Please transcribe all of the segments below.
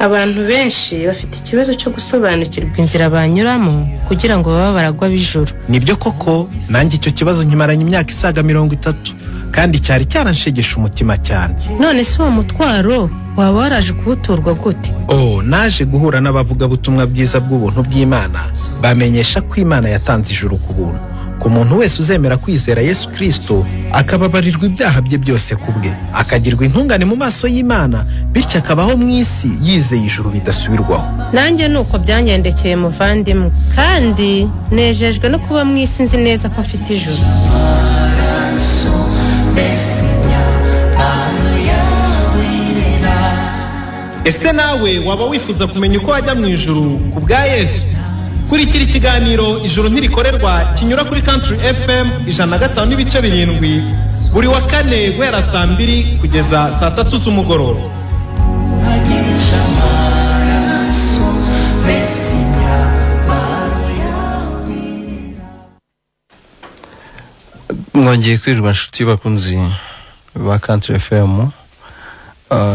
Abantu benshi bafite ikibazo cyo gusobanukirwa inzira banyuramo kugira ngo babe baragwa b'ijuru. Nibyo koko, nanjye icyo kibazo nkimaranye imyaka isaga 30, kandi cyari cyaranshegesha umutima cyane. None se uwo mutwaro waba waraje kuwuturwa gute? Oh, naje guhura n'abavugabutumwa bwiza bw'ubuntu bw'Imana, bamenyesha ko Imana yatanze ijuru ku buntu ku muntu wese uzemera kwizera Yesu Kristo, akababarirwa ibyaha bye byose ku bwe, akagirwa intungane mu maso y'Imana, bityo akabaho mu isi yizeye ijuru bidasubirwaho. Nanjye ni uko byangendekeye muvandimwe, kandi nejejwe no kuba mu isi nzi neza ko mfite ijuru. Ese nawe waba wifuza kumenya uko wajya mu ijuru ku bwa Yesu? Kurikira ikiganiro Ijuru Ntirikorerwa kinyura kuri Country FM 105.7 buri wa kane guhera saa 2 kugeza saa 3 z'umugoroba. Mwongeye kwirirwa nshuti bakunzi ba Country FM,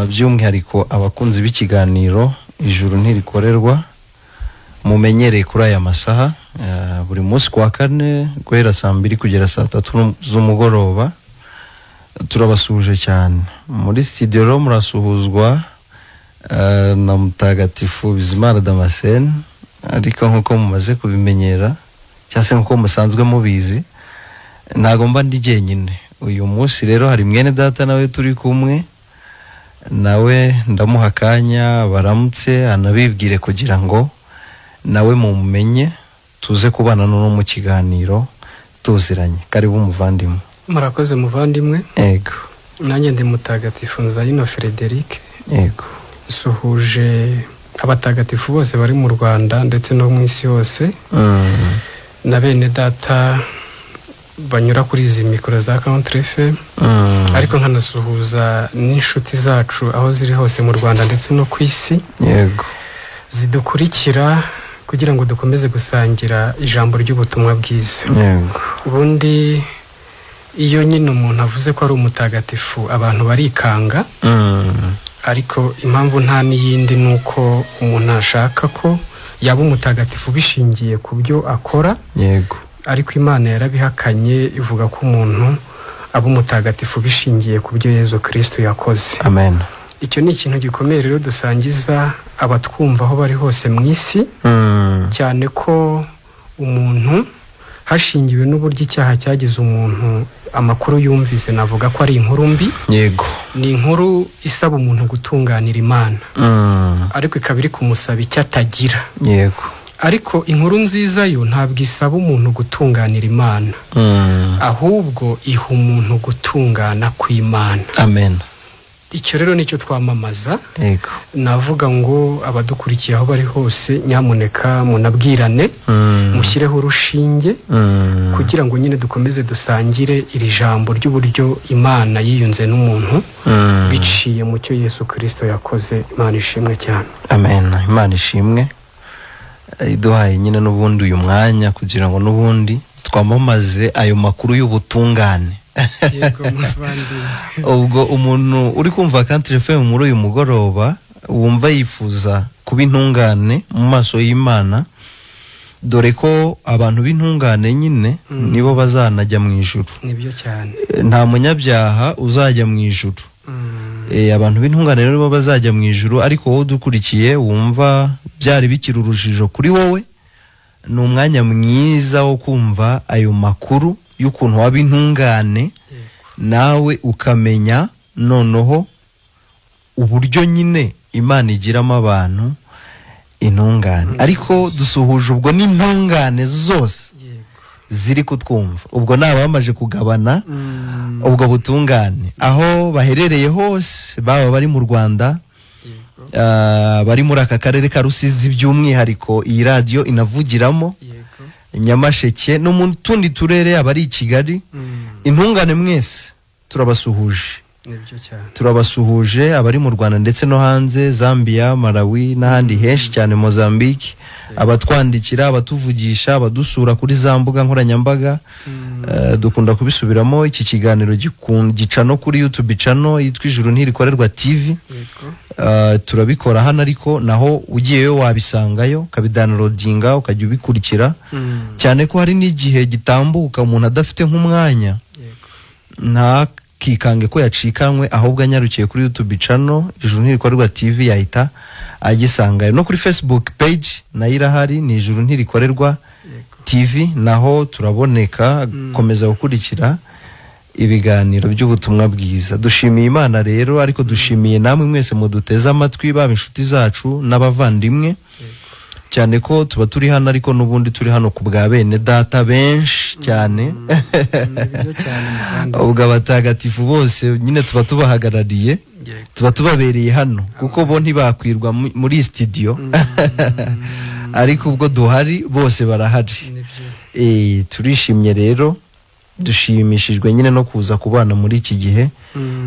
by'umwihariko abakunzi b'ikiganiro Ijuru Ntirikorerwa mumenyereye kuri aya masaha buri munsi kwa kane guhera saa 2 kugera saa 3 z'umugoroba. Turabasuhuje cyane muri studio rero murasuhuzwa na Mutagatifu Bizimana Damascene, ariko nkuko mumaze kubimenyera cyangwa se nkuko musanzwe mubizi ntago mba ndi jyenyine. Uyu munsi rero hari mwene data nawe turi kumwe nawe, ndamuha akanya baramutse anabibwire kugira ngo nawe mumumenye, tuze kubana no mu kiganiro tuziranye. Karibu muvandimwe. Murakoze muvandimwe. Yego. Nanjye ndi Mutagatifu Nzayino Frederic. Yego. Suhuje abatagatifu bose bari mu Rwanda ndetse no mu isi yose, na bene data banyura kuri izi mikoro za Country FM, ariko nkanasuhuza n'inshuti zacu aho ziri hose mu Rwanda ndetse no ku isi. Yego. Zidukurikira kugira ngo dukomeze gusangira ijambo ry'ubutumwa bwiza. Yego. Ubundi iyo nyine umuntu avuze ko ari umutagatifu abantu barikanga, ariko impamvu nta n'iyindi ni uko umuntu ashaka ko yaba umutagatifu bishingiye ku byo akora. Yego. Ariko Imana yarabihakanye, ivuga ko umuntu aba umutagatifu bishingiye ku byo Yezu Kristo yakoze. Amen. Icyo ni ikintu gikomeye rero dusangiza abatwumva aho bari hose mu isi, cyane ko umuntu hashingiwe n'uburyo icyaha cyagize umuntu, amakuru yumvise navuga ko ari inkuru mbi. Yego. Ni inkuru isaba umuntu gutunganira Imana, ariko ikaba iri kumusaba icyo atagira. Yego. Ariko inkuru nziza yo ntabwo isaba umuntu gutunganira Imana, ahubwo iha umuntu gutungana kw'Imana. Amen. Icyo rero nicyo twamamaza. Yego. Navuga ngo abadukurikiye aho bari hose, nyamuneka munabwirane, mushyireho urushinge, kugira ngo nyine dukomeze dusangire iri jambo ry'uburyo Imana yiyunze n'umuntu biciye mu cyo Yesu Kristo yakoze. Imana ishimwe cyane. Amen. Imana ishimwe iduhaye nyine n'ubundi uyu mwanya kugira ngo n'ubundi twamamaze ayo makuru y'ubutungane. Yego muvandimwe. Ubwo umuntu uri kumva Country FM muri uyu mugoroba wumva yifuza kuba intungane mu maso y'Imana, dore ko abantu b'intungane nyine nibo bazanajya mu ijuru. Nibyo cyane. Nta munyabyaha uzajya mu ijuru. Abantu b'intungane rero nibo bazajya mu ijuru. Ariko wowe udukurikiye wumva byari bikiri urujijo kuri wowe, ni umwanya mwiza wo kumva ayo makuru y'ukuntu waba intungane, nawe ukamenya noneho uburyo nyine Imana igiramo abantu intungane. Ariko dusuhuje ubwo n'intungane zose ziri kutwumva, ubwo nabamaje kugabana ubwo butungane aho baherereye hose, baba bari mu Rwanda, bari muri aka karere ka Rusizi by'umwihariko iyi radio inavugiramo, Nyamasheke no mu tundi turere, abari i Kigali. Intungane mwese turabasuhuje. Turabasuhuje abari mu Rwanda ndetse no hanze, Zambia, Malawi n'ahandi henshi cyane, Mozambique, abatwandikira, abatuvugisha, abadusura kuri za mbuga nkoranyambaga. Dukunda kubisubiramo, iki kiganiro gica no kuri YouTube channel yitwa Ijuru Ntirikorerwa TV. Turabikora hano ariko naho ugiyeyo wabisangayo, ukabidownloadinga ukajya ubikurikira, cyane ko hari n'igihe gitambuka umuntu adafite nk'umwanya, ntakikange ko yacikanwe, ahubwo anyarukiye kuri YouTube channel Ijuru Ntirikorerwa TV yahita agisangayo. No kuri Facebook page nayo irahari, ni Ijuru Ntirikorerwa TV, naho turaboneka. Komeza gukurikira ibiganiro by'ubutumwa bwiza. Dushimiye Imana rero, ariko dushimiye namwe mwese muduteze amatwi, baba inshuti zacu n'abavandimwe, cyane ko tuba turi hano ariko n'ubundi turi hano ku bwa bene data benshi cyane. Nibyo cyane muvandimwe. Ubwo abatagatifu bose nyine tuba tubahagarariye, tuba tubabereye hano, kuko bo ntibakwirwa muri studio, ariko ubwo duhari bose barahari. Nibyo. Turishimye rero, dushimishijwe nyine no kuza kubana muri iki gihe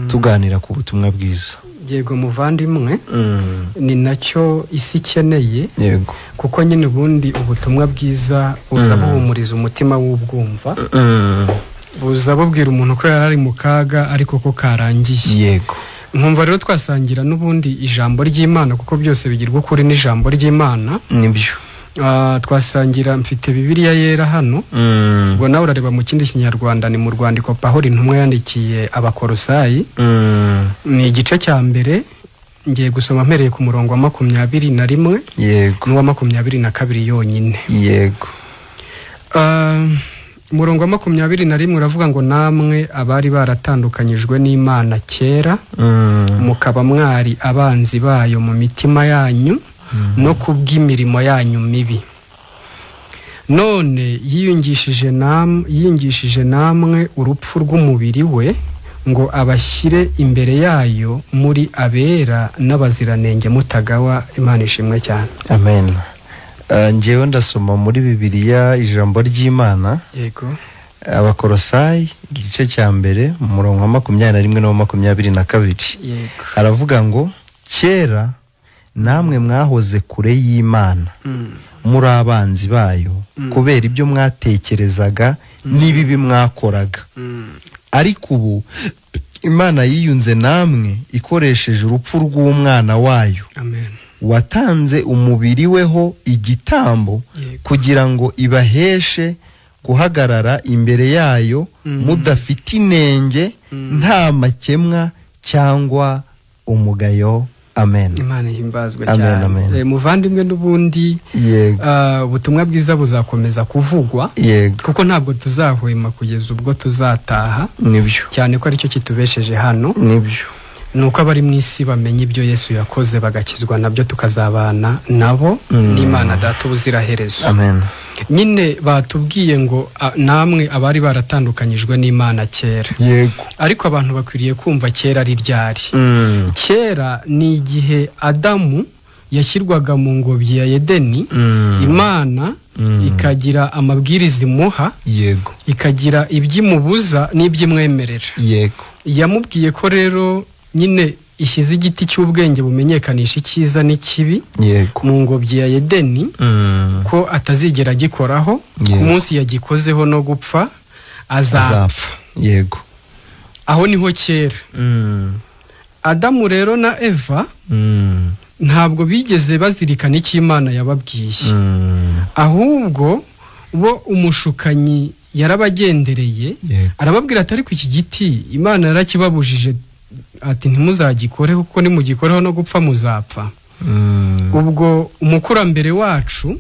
tuganira ku butumwa bwiza. Yego muvandimwe, ni nacyo isi ikeneye, Yego. kuko nyine ubundi ubutumwa bwiza buza buhumuriza umutima w'ubwumva, buza bubwira umuntu ko yari ari mu kaga ariko ko karangiye. Yego. Nkumva rero twasangira n'ubundi ijambo ry'Imana, kuko byose bigirwa ukuri n'ijambo ry'Imana. Nibyo. Twasangira, mfite Bibiliya yera hano. Ubwo nawe urareba mu kindi kinyarwanda, ni mu rwandiko Pawulo intumwa yandikiye Abakorosayi, ni igice cya mbere, ngiye gusoma mpereye ku murongo wa 21 Yego. n'uwa 22 yonyine. Yego. Umurongo wa 21 uravuga ngo namwe abari baratandukanyijwe n'Imana kera, mukaba mwari abanzi bayo mu mitima yanyu no kubw'imirimo yanyu mibi, none yiyungishije namwe urupfu rw'umubiri we, ngo abashyire imbere yayo muri abera n'abaziranenge mutagawa. Imana ishimwe cyane. Amen. Njyewe ndasoma muri Bibiliya ijambo ry'Imana. Yego. Abakorosayi igice cya mbere, umurongo wa 21 n'uwa 22. Yego. Aravuga ngo kera namwe mwahoze kure y'Imana, muri abanzi bayo, kubera ibyo mwatekerezaga n'ibibi mwakoraga, ariko ubu Imana yiyunze namwe ikoresheje urupfu rw'umwana wayo, Amen. watanze umubiri weho igitambo, Yego. kugira ngo ibaheshe guhagarara imbere yayo mudafite inenge, nta makemwa cyangwa umugayo. Amen. Imana ihimbazwe Amen, cyane. amen. Muvandimwe n'ubundi, Yego. ubutumwa bwiza buzakomeza kuvugwa, Yego. kuko ntabwo tuzahwema kugeza ubwo tuzataha, Nibyo. cyane ko aricyo kitubesheje hano. Nibyo. Ni uko abari mu isi bamenya ibyo Yesu yakoze bagakizwa nabyo, tukazabana nabo n'Imana Data ubuziraherezo. Amen. Nyine batubwiye ngo namwe abari baratandukanyijwe n'Imana kera. Yego. Ariko abantu bakwiriye kumva kera ari ryari. Kera ni igihe Adamu yashyirwaga mu ngobyi ya Edeni, Imana ikagira amabwiriza imuha, Yego. ikagira iby'imubuza n'iby'imwemerera. Yego. Yamubwiye ko rero nyine ishyize igiti cy'ubwenge bumenyekanisha icyiza n'ikibi Yego. mu ngobyi ya Edeni, ko atazigera agikoraho, Yego. ku munsi yagikozeho no gupfa azapfa. Yego. Aho niho kera. Adamu rero na Eva ntabwo bigeze bazirikana icyo Imana yababwiye, ahubwo bo umushukanyi yarabagendereye, Yego. arababwira ati ariko iki giti Imana yarakibabujije, ati ntimuzagikoreho, kuko nimugikoreho no gupfa muzapfa. Ubwo umukurambere wacu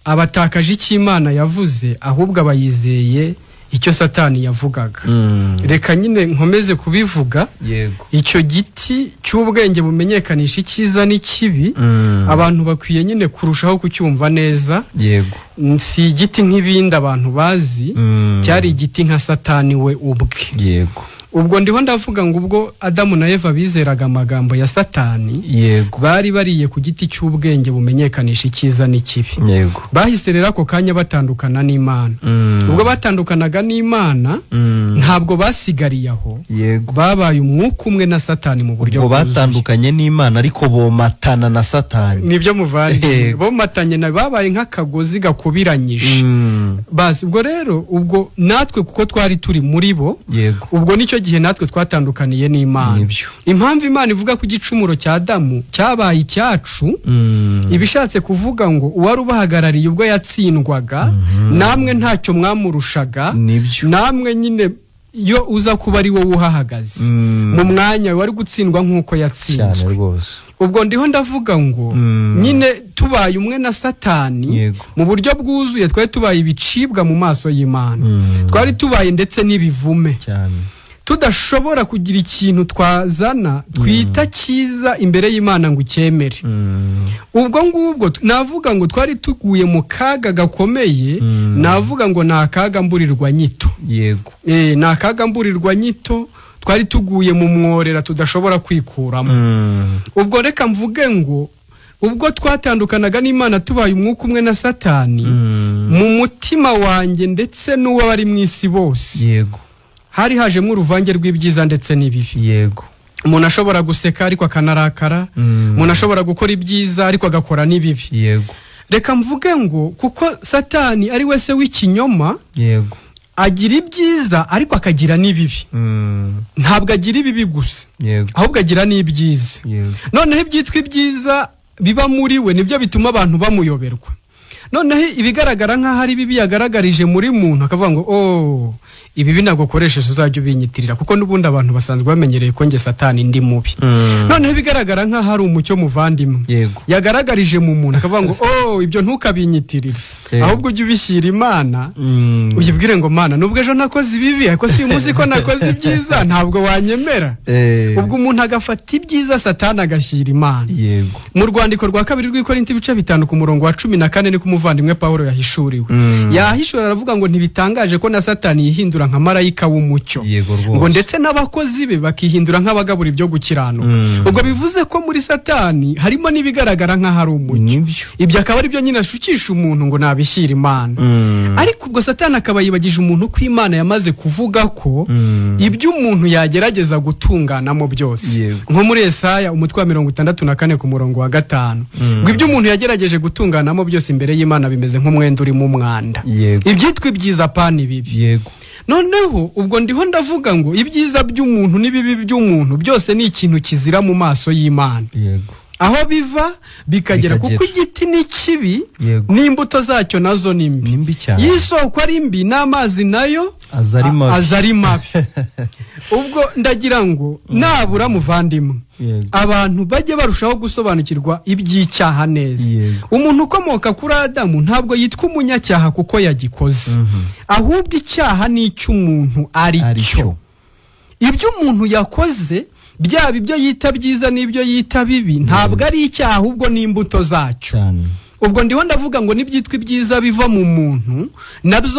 abatakaje icyo Imana yavuze, ahubwo abayizeye icyo Satani yavugaga. Reka nyine nkomeze kubivuga. Yego. Icyo giti cy'ubwenge bumenyekanisha icyiza n'ikibi, abantu bakwiye nyine kurushaho kucyumva neza. Yego. Si igiti nk'ibindi abantu bazi, cyari igiti nka Satani we ubwe. Yego. Ubwo ndiho ndavuga ngo ubwo Adamu na Eva bizeraga amagambo ya Satani, Yego. bari bariye ku giti cy'ubwenge bumenyekanisha icyiza n'ikibi. Yego. Bahise rero ako kanya batandukana n'Imana. Ubwo batandukanaga n'Imana, ntabwo basigariye aho. Yego. Babaye umwuka umwe na Satani mu buryo Ubwo bwuzuye. batandukanye n'Imana ariko bomatana na Satani. Nibyo muvandimwe. Yego. Bomatanye na babaye nk'akagozi gakubiranyije. Basi ubwo rero ubwo natwe kuko twari turi muri bo, Yego. ubwo nicyo gihe igihe natwe twatandukaniye n'Imana. Impamvu Imana ivuga ko igicumuro cya Adamu cyabaye icyacu, ibishatse kuvuga ngo uwari ubahagarariye ubwo yatsindwaga, namwe ntacyo mwamurushaga, namwe nyine iyo uza kuba ari wowe uhahagaze mu mwanya wari gutsindwa nk'uko yatsinzwe. Ubwo ndiho ndavuga ngo nyine tubaye umwe na Satani mu buryo bwuzuye, twari tubaye ibicibwa mu maso y'Imana, twari tubaye ndetse n'ibivume, tudashobora kugira ikintu twazana twita cyiza imbere y'Imana ngo icyemere. Ubwo ngubwo navuga ngo twari tuguye mu kaga gakomeye, navuga ngo ni akaga mburirwa nyito. Yego, ni akaga mburirwa nyito, twari tuguye mu mworera tudashobora kwikuramo. Ubwo reka mvuge ngo ubwo twatandukanaga n'Imana tubaye umwuka umwe na Satani, mu mutima wanjye ndetse n'uwo bari mu isi bose, yego, hari hajemo uruvange rw'ibyiza ndetse n'ibibi. Yego, umuntu ashobora guseka ariko akanarakara, umuntu ashobora gukora ibyiza ariko agakora n'ibibi. Yego, reka mvuge ngo kuko Satani ari wese w'ikinyoma, yego, agira ibyiza ariko akagira n'ibibi. Ntabwo agira ibibi gusa, ahubwo agira n'ibyiza. Noneho ibyitwa ibyiza biba muri we nibyo bituma abantu bamuyoberwa. Noneho ibigaragara nk'aho ari bibi yagaragarije muri muntu akavuga ngo oh, ibibi ntabwo ukoresheje uzajya ubinyitirira, kuko n'ubundi abantu basanzwe bamenyereye ko nge Satani ndi mubi. Noneho ibigaragara nk'aho ari umucyo muvandimwe yagaragarije mu muntu akavuga ngo oh, ibyo ntukabinyitirire, ahubwo ujye ubishyira Imana, uyibwire ngo Mana nubwo ejo nakoze ibibi ariko si uyu munsi ko nakoze ibyiza ntabwo wanyemera. Ubwo umuntu agafata ibyiza Satani agashyira Imana. Mu rwandiko rwa kabiri rw'Ikorinti ibice 5 ku murongo wa 14 niko umuvandimwe Paulo yahishuriwe. Yahishura aravuga ngo ntibitangaje ko na Satani yihindura nka marayika w'umucyo, ngo ndetse n'abakozi be bakihindura nk'abagabura ibyo gukiranuka. Ubwo bivuze ko muri Satani harimo n'ibigaragara nk'aho ari umucyo, ibyo akaba ari byo nyine ashukisha umuntu ngo nabishyira Imana. Ariko ubwo Satani akaba yibagije umuntu ko Imana yamaze kuvuga ko ibyo umuntu yagerageza gutunganamo byose, nko muri Yesaya umutwe wa 64 ku murongo wa 5, ngo ibyo umuntu yagerageje gutunganamo byose imbere y'Imana bimeze nk'umwenda urimo umwanda, ibyitwa ibyiza pani bibi. Noneho ubwo ndiho ndavuga ngo ibyiza by'umuntu n'ibibi by'umuntu byose ni ikintu kizira mu maso y'Imana. Aho biva bikagera, kuko igiti ni kibi n'imbuto zacyo nazo ni mbi, y'isoko ari mbi n'amazi nayo aza ari mabi. Ubwo ndagira ngo nabura muvandimwe abantu bajye barushaho gusobanukirwa iby'icyaha neza. Umuntu ukomoka kuri Adamu ntabwo yitwa umunyacyaha kuko yagikoze, ahubwo icyaha ni icy'umuntu ari cyo. Ibyo umuntu yakoze byaba ibyo yita byiza n'ibyo yita bibi ntabwo ari icyaha, ahubwo ni imbuto zacyo. Ubwo ndiho ndavuga ngo nibyitwa ibyiza biva mu muntu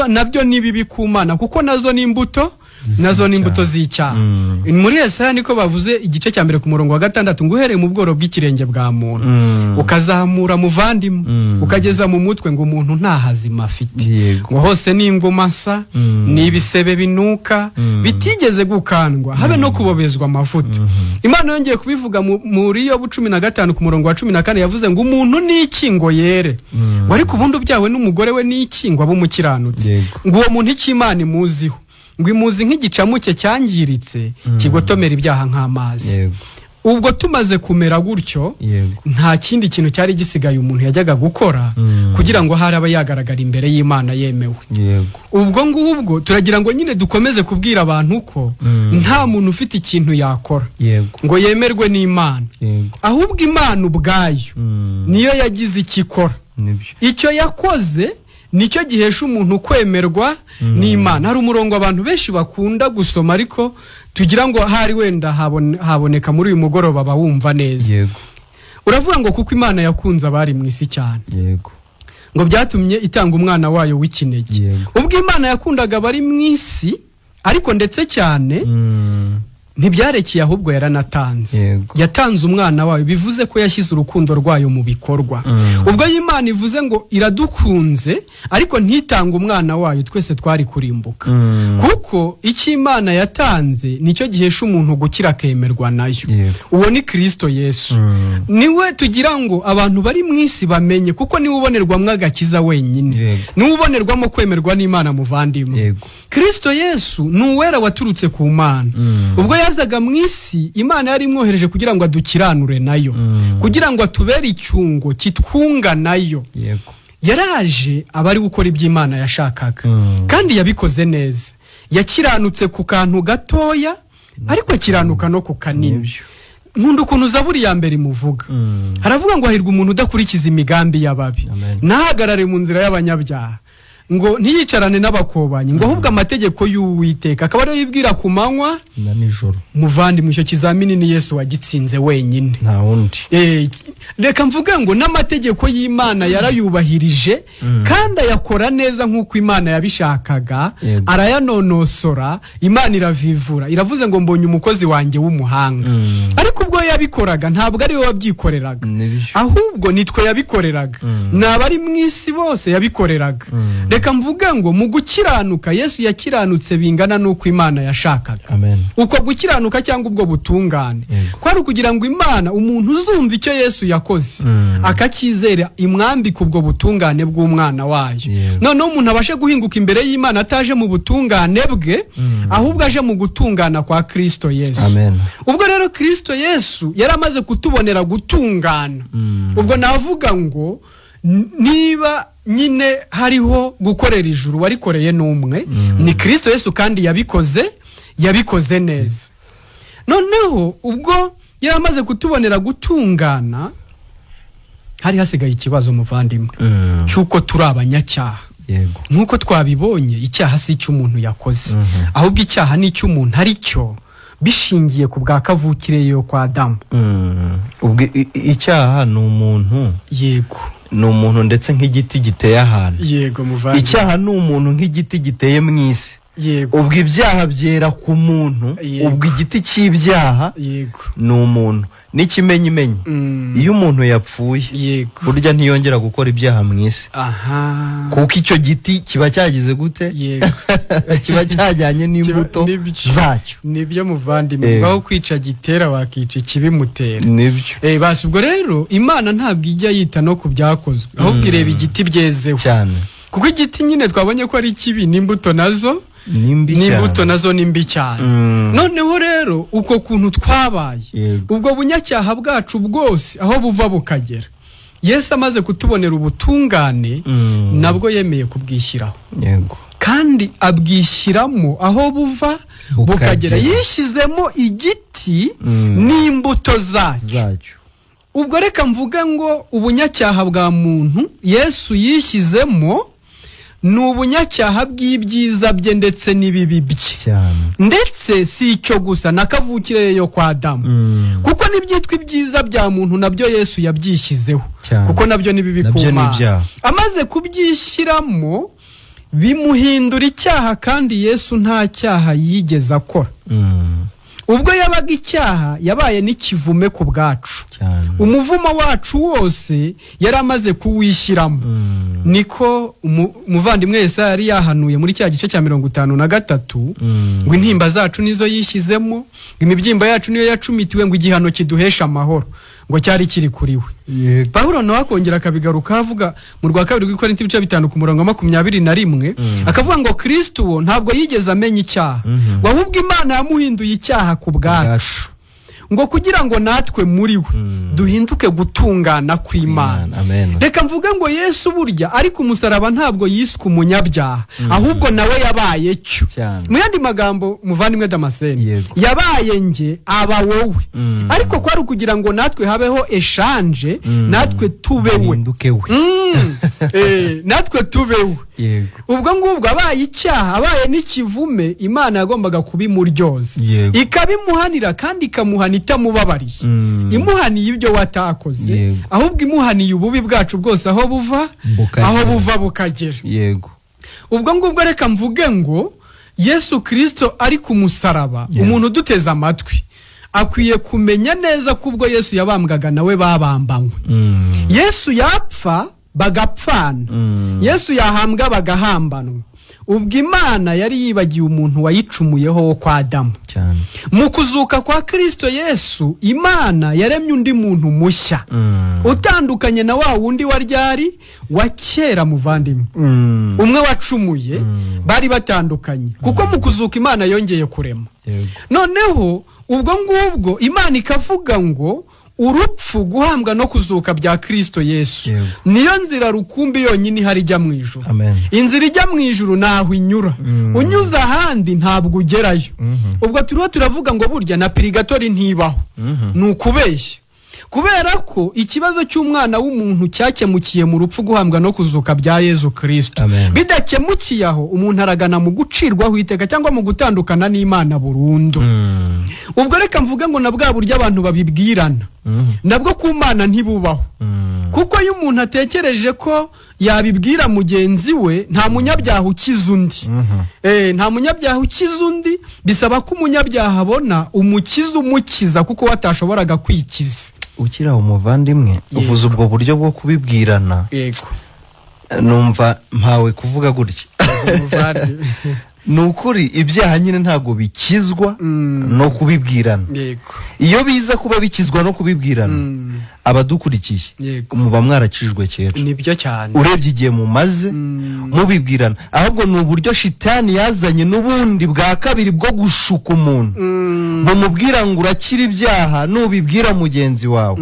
nabyo ni bibi ku Mana, kuko nazo ni imbuto, nazo ni imbuto z'icyaha. Muri Yesaya niko bavuze igice cya 1 ku murongo wa 6 ngo uhereye mu bworo bw'ikirenge bwa muntu ukazamura muvandimwe ukageza mu mutwe ngo umuntu nta hazima afite, ngo hose ni ingoma nsa ni ibisebe binuka bitigeze gukandwa habe no kubobezwa amavuta. Imana yongeye kubivuga muri Yobu 15 ku murongo wa 14, yavuze ngo umuntu ni iki ngo yere, ngo ariko ubundi ubyawe n'umugore we ni iki ngo abe umukiranutsi, ngo uwo muntu iki Imana imuziho, ngo imuzi nk'igicamuke cyangiritse kigotomera ibyaha nk'amazi. Ubwo tumaze kumera gutyo, nta kindi kintu cyari gisigaye umuntu yajyaga gukora kugira ngo hari aba yagaragara imbere y'Imana yemewe. Ubwo ngubwo turagira ngo nyine dukomeze kubwira abantu ko nta muntu ufite ikintu yakora ngo yemerwe n'Imana, ahubwo Imana ubwayo niyo yagize ikikora. Icyo yakoze nicyo gihesha umuntu kwemerwa n'Imana. Hari umurongo abantu benshi bakunda gusoma ariko tugira ngo hari wenda haboneka muri uyu mugoroba bawumva neza. Uravuga ngo kuko Imana yakunze abari mu isi cyane, ngo byatumye itanga umwana wayo w'ikinege. Ubwo Imana yakundaga abari mu isi ariko ndetse cyane, Ntibyarekeye, ahubwo yaranatanze. Yatanze umwana wayo, bivuze ko yashyize urukundo rwayo mu bikorwa. Ubwo Imana ivuze ngo iradukunze ariko ntitanga umwana wayo, twese twari kurimbuka. Kuko icyo Imana yatanze nicyo gihesha umuntu gukira akemerwa nayo. Uwo ni Kristo Yesu. Niwe tugira ngo abantu bari mu isi bamenye, kuko niwe ubonerwamo agakiza wenyine, niwe ubonerwamo kwemerwa n'Imana muvandimwe. Kristo Yesu ni uwera waturutse ku Mana. Ubwo yazaga mu isi, Imana yari imwohereje kugira ngo adukiranure nayo, kugira ngo atubere icyungo kitwunga nayo. Yaraje aba ari gukora ibyo Imana yashakaga, kandi yabikoze neza. Yakiranutse ku kantu gatoya, ariko akiranuka no ku kanini. Nkunda ukuntu Zaburi ya mbere imuvuga. Haravuga ngo hahirwa umuntu udakurikiza imigambi y'ababi, ntahagarare mu nzira y'abanyabyaha, ngo ntiyicarane n'abakobanyi, ngo ahubwo amategeko y'Uwiteka akaba ariyo yibwira ku manywa na nijoro. Muvandimwe, icyo kizamini ni Yesu wagitsinze wenyine, nta wundi. Reka mvuge ngo n'amategeko y'Imana yarayubahirije, kandi ayakora neza nk'uko Imana yabishakaga, arayanonosora. Imana iravivura, iravuze ngo mbonye umukozi wanjye w'umuhanga. Ariko ubwo yabikoraga ntabwo ari we wabyikoreraga, ahubwo nitwe yabikoreraga, n'abari mu isi bose yabikoreraga. Reka mvuge ngo mu gukiranuka Yesu yakiranutse bingana n'uko Imana yashakaga. Uko gukiranuka cyangwa ubwo butungane kwari ukugira ngo Imana, umuntu uzumva icyo Yesu yakoze akacyizera, imwambika ubwo butungane bw'umwana wayo. Noneho umuntu abashe guhinguka imbere y'Imana ataje mu butungane bwe, ahubwo aje mu gutungana kwa Kristo Yesu. Ubwo rero Kristo Yesu yaramaze kutubonera gutungana. Ubwo navuga ngo niba nyine hariho gukorera ijuru warikoreye n'umwe, ni Kristo Yesu, kandi yabikoze neza. Noneho ubwo yaramaze kutubonera gutungana, hari hasigaye ikibazo muvandimwe, cy'uko turi abanyacyaha. Nk'uko twabibonye, icyaha si icy'umuntu yakoze, ahubwo icyaha ni icy'umuntu ari cyo, bishingiye ku bwa kavukire yo kwa Adamu. Ubwo icyaha ni umuntu. Yego, ni umuntu ndetse nk'igiti giteye ahantu. Yego muvandimwe. Icyaha ni umuntu nk'igiti giteye mu isi. Yego. Ubwo ibyaha byera ku muntu, ubwo igiti cy'ibyaha ni umuntu. N'ikimenyimenyi, iyo umuntu yapfuye, burya ntiyongera gukora ibyaha mu isi. Kuko icyo giti kiba cyagize gute? Kiba cyajyanye n'imbuto zacyo. Nibyo muvandimwe, aho kwica gitera wakica ikibimutera. Nibyo. Basi ubwo rero Imana ntabwo ijya yita no ku byakozwe, ahubwo ireba igiti byezeho cyane. Kuko igiti nyine twabonye ko ari kibi, n'imbuto nazo n'imbuto nazo ni mbi cyane. Noneho rero uko kuntu twabaye, ubwo bunyacyaha bwacu bwose aho buva bukagera, Yesu amaze kutubonera ubutungane, nabwo yemeye kubwishyiraho. Kandi abwishyiramo aho buva bukagera, yishyizemo igiti n'imbuto zacyo. Ubwo reka mvuge ngo ubunyacyaha bwa muntu Yesu yishyizemo ni ubunyacyaha bw'ibyiza bye ndetse n'ibibi bye. Ndetse si icyo gusa, na kavukire yo kwa Adamu. Kuko n'ibyitwa ibyiza bya muntu nabyo Yesu yabyishyizeho, kuko nabyo ni bibi ku Mana. Amaze kubyishyiramo bimuhindura icyaha, kandi Yesu nta cyaha yigeze akora. Ubwo yabaga icyaha, yabaye n'ikivume ku bwacu. Umuvumo wacu wose yaramaze kuwishyiramo. Niko umuvandimwe Yesaya yari yahanuye muri cya gice cya 53, ngo intimba zacu nizo yishyizemo, ngo imibyimba yacu niyo yacumitiwe, ngo igihano kiduhesha amahoro, ngo cyari kiri kuri we. Pawulo nawe akongera akabigaruka avuga mu rwa kabiri rw'Ikorinti ibice 5 ku murongo 21, akavuga ngo Kristo uwo ntabwo yigeze amenya icyaha, ahubwo Imana yamuhinduye icyaha ku bwacu, ngo kugira ngo natwe muri we duhinduke gutungana kw'Imana. Reka mvuge ngo Yesu burya ariko umusaraba ntabwo yiswe umunyabyaha, ahubwo nawe yabaye cyo. Mu yandi magambo muvandimwe Damascene, yabaye nge aba wowe, ariko kwari kugira ngo natwe habeho eshanje, natwe tube we, natwe tube we. Ubwo ngubwo abaye icyaha, abaye n'ikivume, Imana yagombaga kubimuryoza, ikabimuhanira, kandi ikamuhana itamubabariye, imuhaniye ibyo watakoze, ahubwo imuhaniye ububi bwacu bwose aho buva, aho buva bukagera. Ubwo ngubwo reka mvuge ngo Yesu Kristo ari ku musaraba, umuntu uduteze amatwi akwiye kumenya neza ko ubwo Yesu yabambwaga nawe babambanywe. Yesu yapfa bagapfana, Yesu yahambwa bagahambanwa. Ubwo Imana yari yibagiwe umuntu wayicumuyeho wo kwa Adamu. Mu kuzuka kwa Kristo Yesu, Imana yaremye undi muntu mushya utandukanye na wa wundi waryari wa kera muvandimwe. Umwe wacumuye bari batandukanye, kuko mu kuzuka Imana yongeye kurema. Noneho ubwo ngubwo Imana ikavuga ngo urupfu, guhambwa no kuzuka bya Kristo Yesu niyo nzira rukumbi yonyine ihari ijya mu ijuru. Inzira ijya mu ijuru naho inyura, unyuze ahandi ntabwo ugerayo. Ubwo turiho turavuga ngo burya na pirigatori ntibaho, ni ukubeshya, kubera ko ikibazo cy'umwana w'umuntu cyakemukiye mu rupfu, guhambwa no kuzuka bya Yesu Kristo. Bidakemukiye aho, umuntu aragana mu gucirwaho iteka cyangwa mu gutandukana n'Imana burundu. Ubwo reka mvuge ngo na bwa buryo abantu babibwirana nabwo ku Mana ntibubaho, kuko iyo umuntu atekereje ko yabibwira mugenzi we, nta munyabyaha ukiza undi. Nta munyabyaha ukiza undi, bisaba ko umunyabyaha abona umukiza umukiza, kuko we atashoboraga kwikiza. Ukiri aho muvandimwe, uvuze ubwo buryo bwo kubibwirana, yego, numva mpawe kuvuga gutya. Ni ukuri ibyaha nyine ntabwo bikizwa no kubibwirana. Iyo biza kuba bikizwa no kubibwirana, abadukurikiye muba mwarakijwe kera. Nibyo cyane. Urebye igihe mumaze mubibwirana, ahubwo ni uburyo shitani yazanye n'ubundi bwa kabiri bwo gushuka umuntu, bumubwira ngo urakira ibyaha nubibwira mugenzi wawe.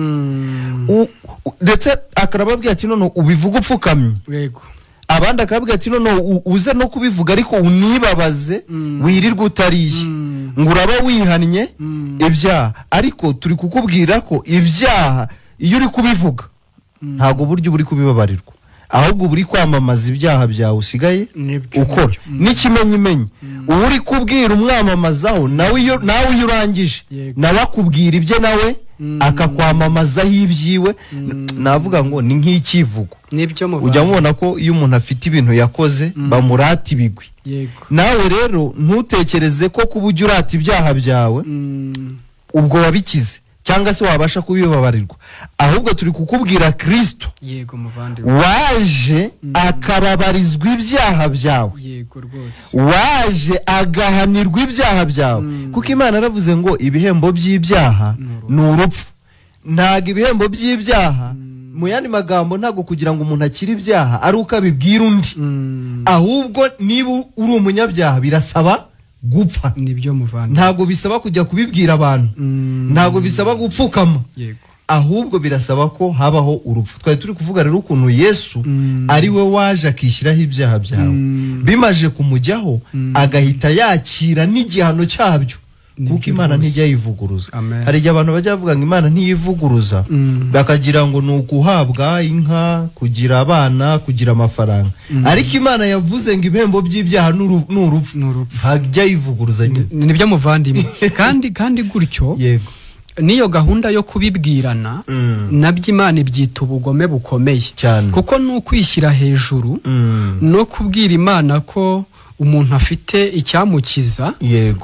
Ndetse akarababwira ati none ubivuga upfukamye. Yego. Abandi akabwira ati none uze no kubivuga ariko unibabaze, wirirwe utariye, ngo uraba wihannye ibyaha. Ariko turi kukubwira ko ibyaha iyo uri kubivuga ntabwo buryo uri kubibabarirwa, ahubwo uri kwamamaza ibyaha byawe usigaye ukora. N'ikimenyimenyi uri kubwira umwamamazaho, nawe iyo urangije nawe akubwira ibye, nawe akakwamamazaho ibyiwe. Navuga ngo ni nk'ikivugo. Ujya mubona ko iyo umuntu afite ibintu yakoze bamurata ibigwi. Nawe rero ntutekereze ko kuba ujya urata ibyaha byawe ubwo wabikize cyangwa se wabasha kubibabarirwa, ahubwo turi kukubwira Kristo waje akababarizwa ibyaha byawe, waje agahanirwa ibyaha byawe. Kuko Imana yaravuze ngo ibihembo by'ibyaha ni urupfu. Ntabwo ibihembo by'ibyaha, mu yandi magambo, ntabwo kugira ngo umuntu akire ibyaha ari uko abibwira undi, ahubwo niba uri umunyabyaha birasaba gupfa. Nibyo muvandimwe. Ntabwo bisaba kujya kubibwira abantu, ntabwo bisaba gupfukama, ahubwo birasaba ko habaho urupfu. Twari turi kuvuga rero ukuntu Yesu ari we waje akishyiraho ibyaha byawe, bimaje kumujyaho agahita yakira n'igihano cyabyo, kuko Imana ntijya yivuguruza. Hari igihe abantu bajya bavuga ngo Imana ntiyivuguruza, bakagira ngo ni ukuhabwa inka, kugira abana, kugira amafaranga. Ariko Imana yavuze ngo ibihembo by'ibyaha ni urupfu, ntajya yivuguruza. Nibyo muvandimwe. Kandi gutyo niyo gahunda yo kubibwirana nabyo Imana ibyita ubugome bukomeye, kuko ni ukwishyira hejuru no kubwira Imana ko umuntu afite icyamukiza,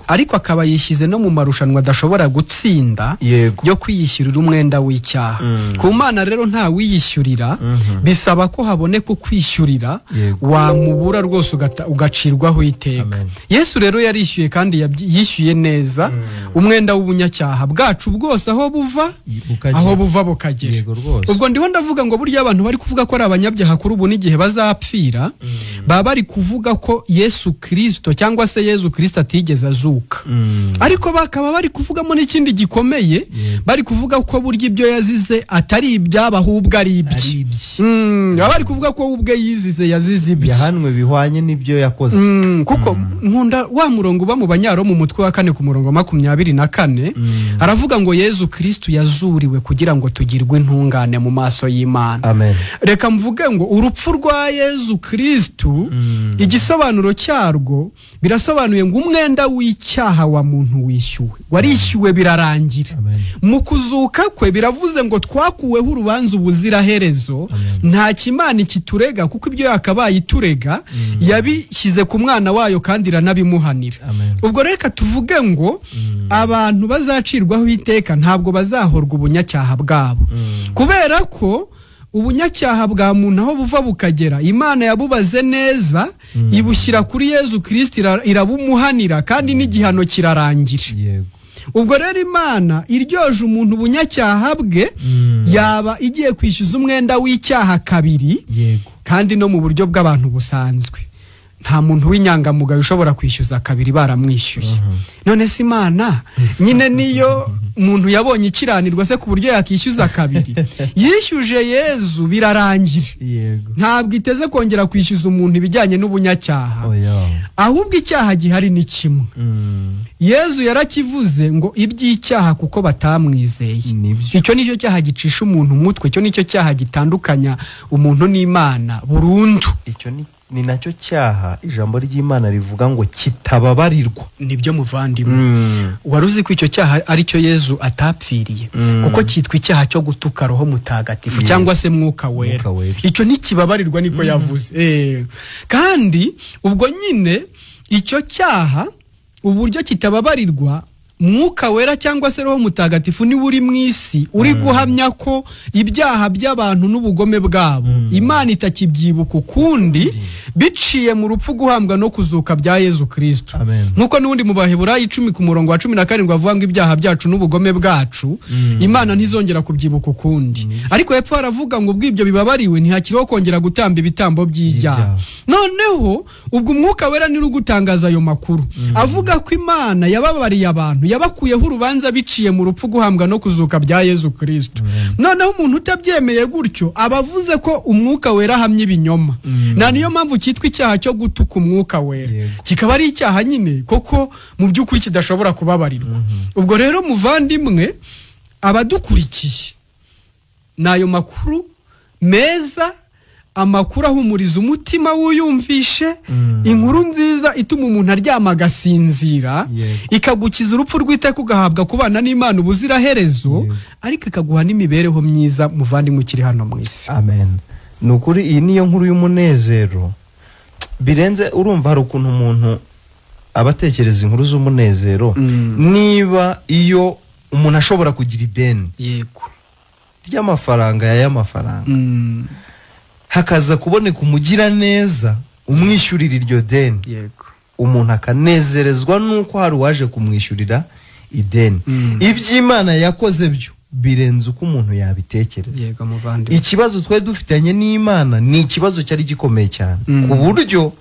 ariko akaba yishyize no mu marushanwa adashobora gutsinda yo kwiyishyurira umwenda w'icyaha. Ku Mana rero nta wiyishyurira, bisaba ko haboneka ukwishyurira, wamubura rwose ugacirwaho iteka. Yesu rero yarishyuye kandi yishyuye neza umwenda w'ubunyacyaha bwacu bwose, aho buva aho buva bukagera. Ubwo ndiho ndavuga ngo burya abantu bari kuvuga ko ari abanyabyaha kuri ubu n'igihe bazapfira, baba bari kuvuga ko Yesu Kristo cyangwa se Yesu Kristo atigeze azuka. Ariko bakaba bari kuvugamo n'ikindi gikomeye, bari kuvuga ko burya ibyo yazize atari ibyaba ahubwo ari ibye. Baba bari kuvuga ko ubwe yizize, yazize ibye, yahanwe bihwanye n'ibyo yakoze. Kuko nkunda wa murongo uba mu Banyaroma mu mutwe wa 4 ku murongo 24, aravuga ngo Yesu Kristo yazuriwe kugira ngo tugirwe intungane mu maso y'Imana. Reka mvuge ngo urupfu rwa Yesu Kristo igisobanuro cyarwo birasobanuye ngo umwenda w'icyaha wa muntu wishyuwe, warishyuwe birarangira. Mu kuzuka kwe biravuze ngo twakuweho urubanza ubuziraherezo, nta kimana ikiturega kuko ibyo yakabaye iturega yabishyize ku mwana wayo kandi iranabimuhanira. Ubwo reka tuvuge ngo abantu bazacirwaho iteka ntabwo bazahorwa ubunyacyaha bwabo, kubera ko ubunyacyaha bwa muntu aho buva bukagera Imana yabubaze neza, ibushyira kuri Yezu Kristo irabumuhanira kandi n'igihano kirarangira. Ubwo rero Imana iryoje umuntu ubunyacyaha bwe yaba igiye kwishyuza umwenda w'icyaha kabiri, kandi no mu buryo bw'abantu busanzwe nta muntu w'inyangamugayo ushobora kwishyuza kabiri baramwishyuye. None se Imana nyine niyo muntu yabonye ikiranirwa se ku buryo yakishyuza kabiri? Yishyuje Yezu birarangira, ntabwo iteze kongera kwishyuza umuntu ibijyanye n'ubunyacyaha. Ahubwo icyaha gihari ni kimwe. Yezu yarakivuze ngo iby'icyaha kuko batamwizeye. Icyo nicyo cyaha gicisha umuntu umutwe, icyo nicyo cyaha gitandukanya umuntu n'Imana burundu. Icyo ni nacyo cyaha ijambo ry'Imana rivuga ngo kitababarirwa. Nibyo muvandimwe. Wari uzi ko icyo cyaha aricyo Yezu atapfiriye, kuko cyitwa icyaha cyo gutuka Roho Mutagatifu cyangwa se Mwuka Wera. Icyo ntikibabarirwa niko yavuze. Kandi ubwo nyine icyo cyaha uburyo kitababarirwa, Mwuka Wera cyangwa se Roho Mutagatifu niwe uri mu isi uri guhamya ko ibyaha by'abantu n'ubugome bwabo Imana itakibyibuka ukundi, biciye mu rupfu guhambwa no kuzuka bya Yezu Kristo. Nkuko n'ubundi mu Baheburayo 10 ku murongo wa 17 avuga ngo ibyaha byacu n'ubugome bwacu Imana ntizongera kubyibuka ukundi. Ariko hepfo haravuga ngo ubwibyo bibabariwe ntihakiriho kongera gutamba ibitambo by'ibyaha. Noneho ubwo Umwuka Wera ni ugutangaza ayo makuru avuga ko Imana yababariye abantu, yabakuyeho urubanza biciye mu rupfu guhambwa no kuzuka bya Yezu Kristo. Noneho umuntu utabyemeye gutyo abavuze ko Umwuka Wera ahamye ibinyoma. Na niyo mpamvu cyitwa icyaha cyo gutuka Umwuka Wera, kikaba ari icyaha nyine koko mu by'ukuri kidashobora kubabarirwa. Ubwo rero muvandimwe, abadukurikiye nayo makuru meza, amakuru ahumuriza umutima wuyumvishe, inkuru nziza ituma umuntu aryama agasinzira, ikagukiza urupfu rw'iteka ugahabwa kubana n'Imana ubuziraherezo, ariko ikaguha n'imibereho myiza muvandimwe ukiri hano mu isi. Amen. Ni ukuri iyi niyo nkuru y'umunezero birenze. Urumva hari ukuntu umuntu abatekereza inkuru z'umunezero, niba iyo umuntu ashobora kugira ideni ry'amafaranga y'amafaranga, hakaza kuboneka umugira neza umwishyurira iryo deni, umuntu akanezerezwa nuko hari uwaje kumwishyurira ideni. Iby'Imana yakoze byo birenze uko umuntu yabitekereza. Ikibazo twari dufitanye n'Imana ni ikibazo cyari gikomeye cyane, ku buryo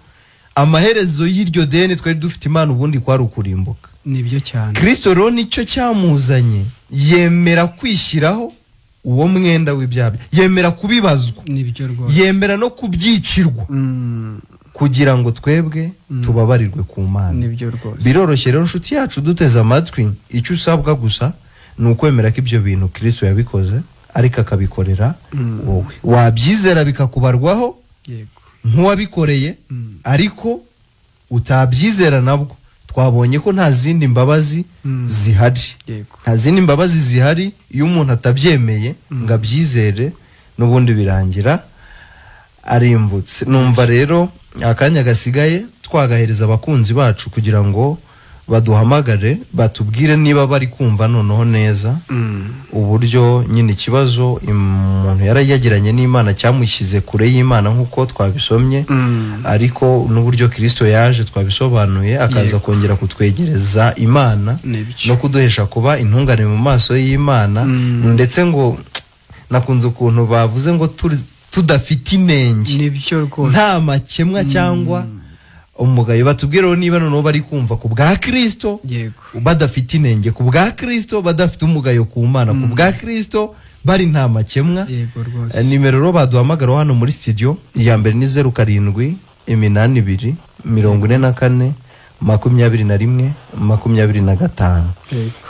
amaherezo y'iryo deni twari dufite Imana ubundi kwari ukurimbuka. Nibyo cyane. Kristo rero nicyo cyamuzanye, yemera kwishyiraho uwo mwenda w'ibyaha, yemera kubibazwa, yemera no kubyicirwa kugira ngo twebwe tubabarirwe ku Mana. Biroroshye rero nshuti yacu duteze amatwi, icyo usabwa gusa ni ukwemera ko ibyo bintu Kristo yabikoze ariko akabikorera wowe. Wabyizera bikakubarwaho nk'uwabikoreye, ariko utabyizera nabwo twabonye ko nta zindi mbabazi zihari. Nta zindi mbabazi zihari iyo umuntu atabyemeye ngo abyizere, n'ubundi birangira arimbutse. Numva rero akanya gasigaye twagahereza abakunzi bacu kugira ngo baduhamagare batubwire niba bari kumva noneho neza uburyo nyine ikibazo umuntu yarayagiranye n'Imana cyamushyize kure y'Imana nk'uko twabisomye, ariko n'uburyo Kristo yaje twabisobanuye akaza kongera kutwegereza Imana no kuduhesha kuba intungane mu maso y'Imana. Ndetse ngo nakunze ukuntu bavuze ngo tudafite inenge, nta makemwa cyangwa umugayo. Batubwire niba noneho bari kumva ku bwa Kristo badafite inenge, ku bwa Kristo badafite umugayo ku Mana, ku bwa Kristo bari nta makemwa. Nimero rero baduhamagara hano muri studio iya mbere ni 07 82 44 21 25.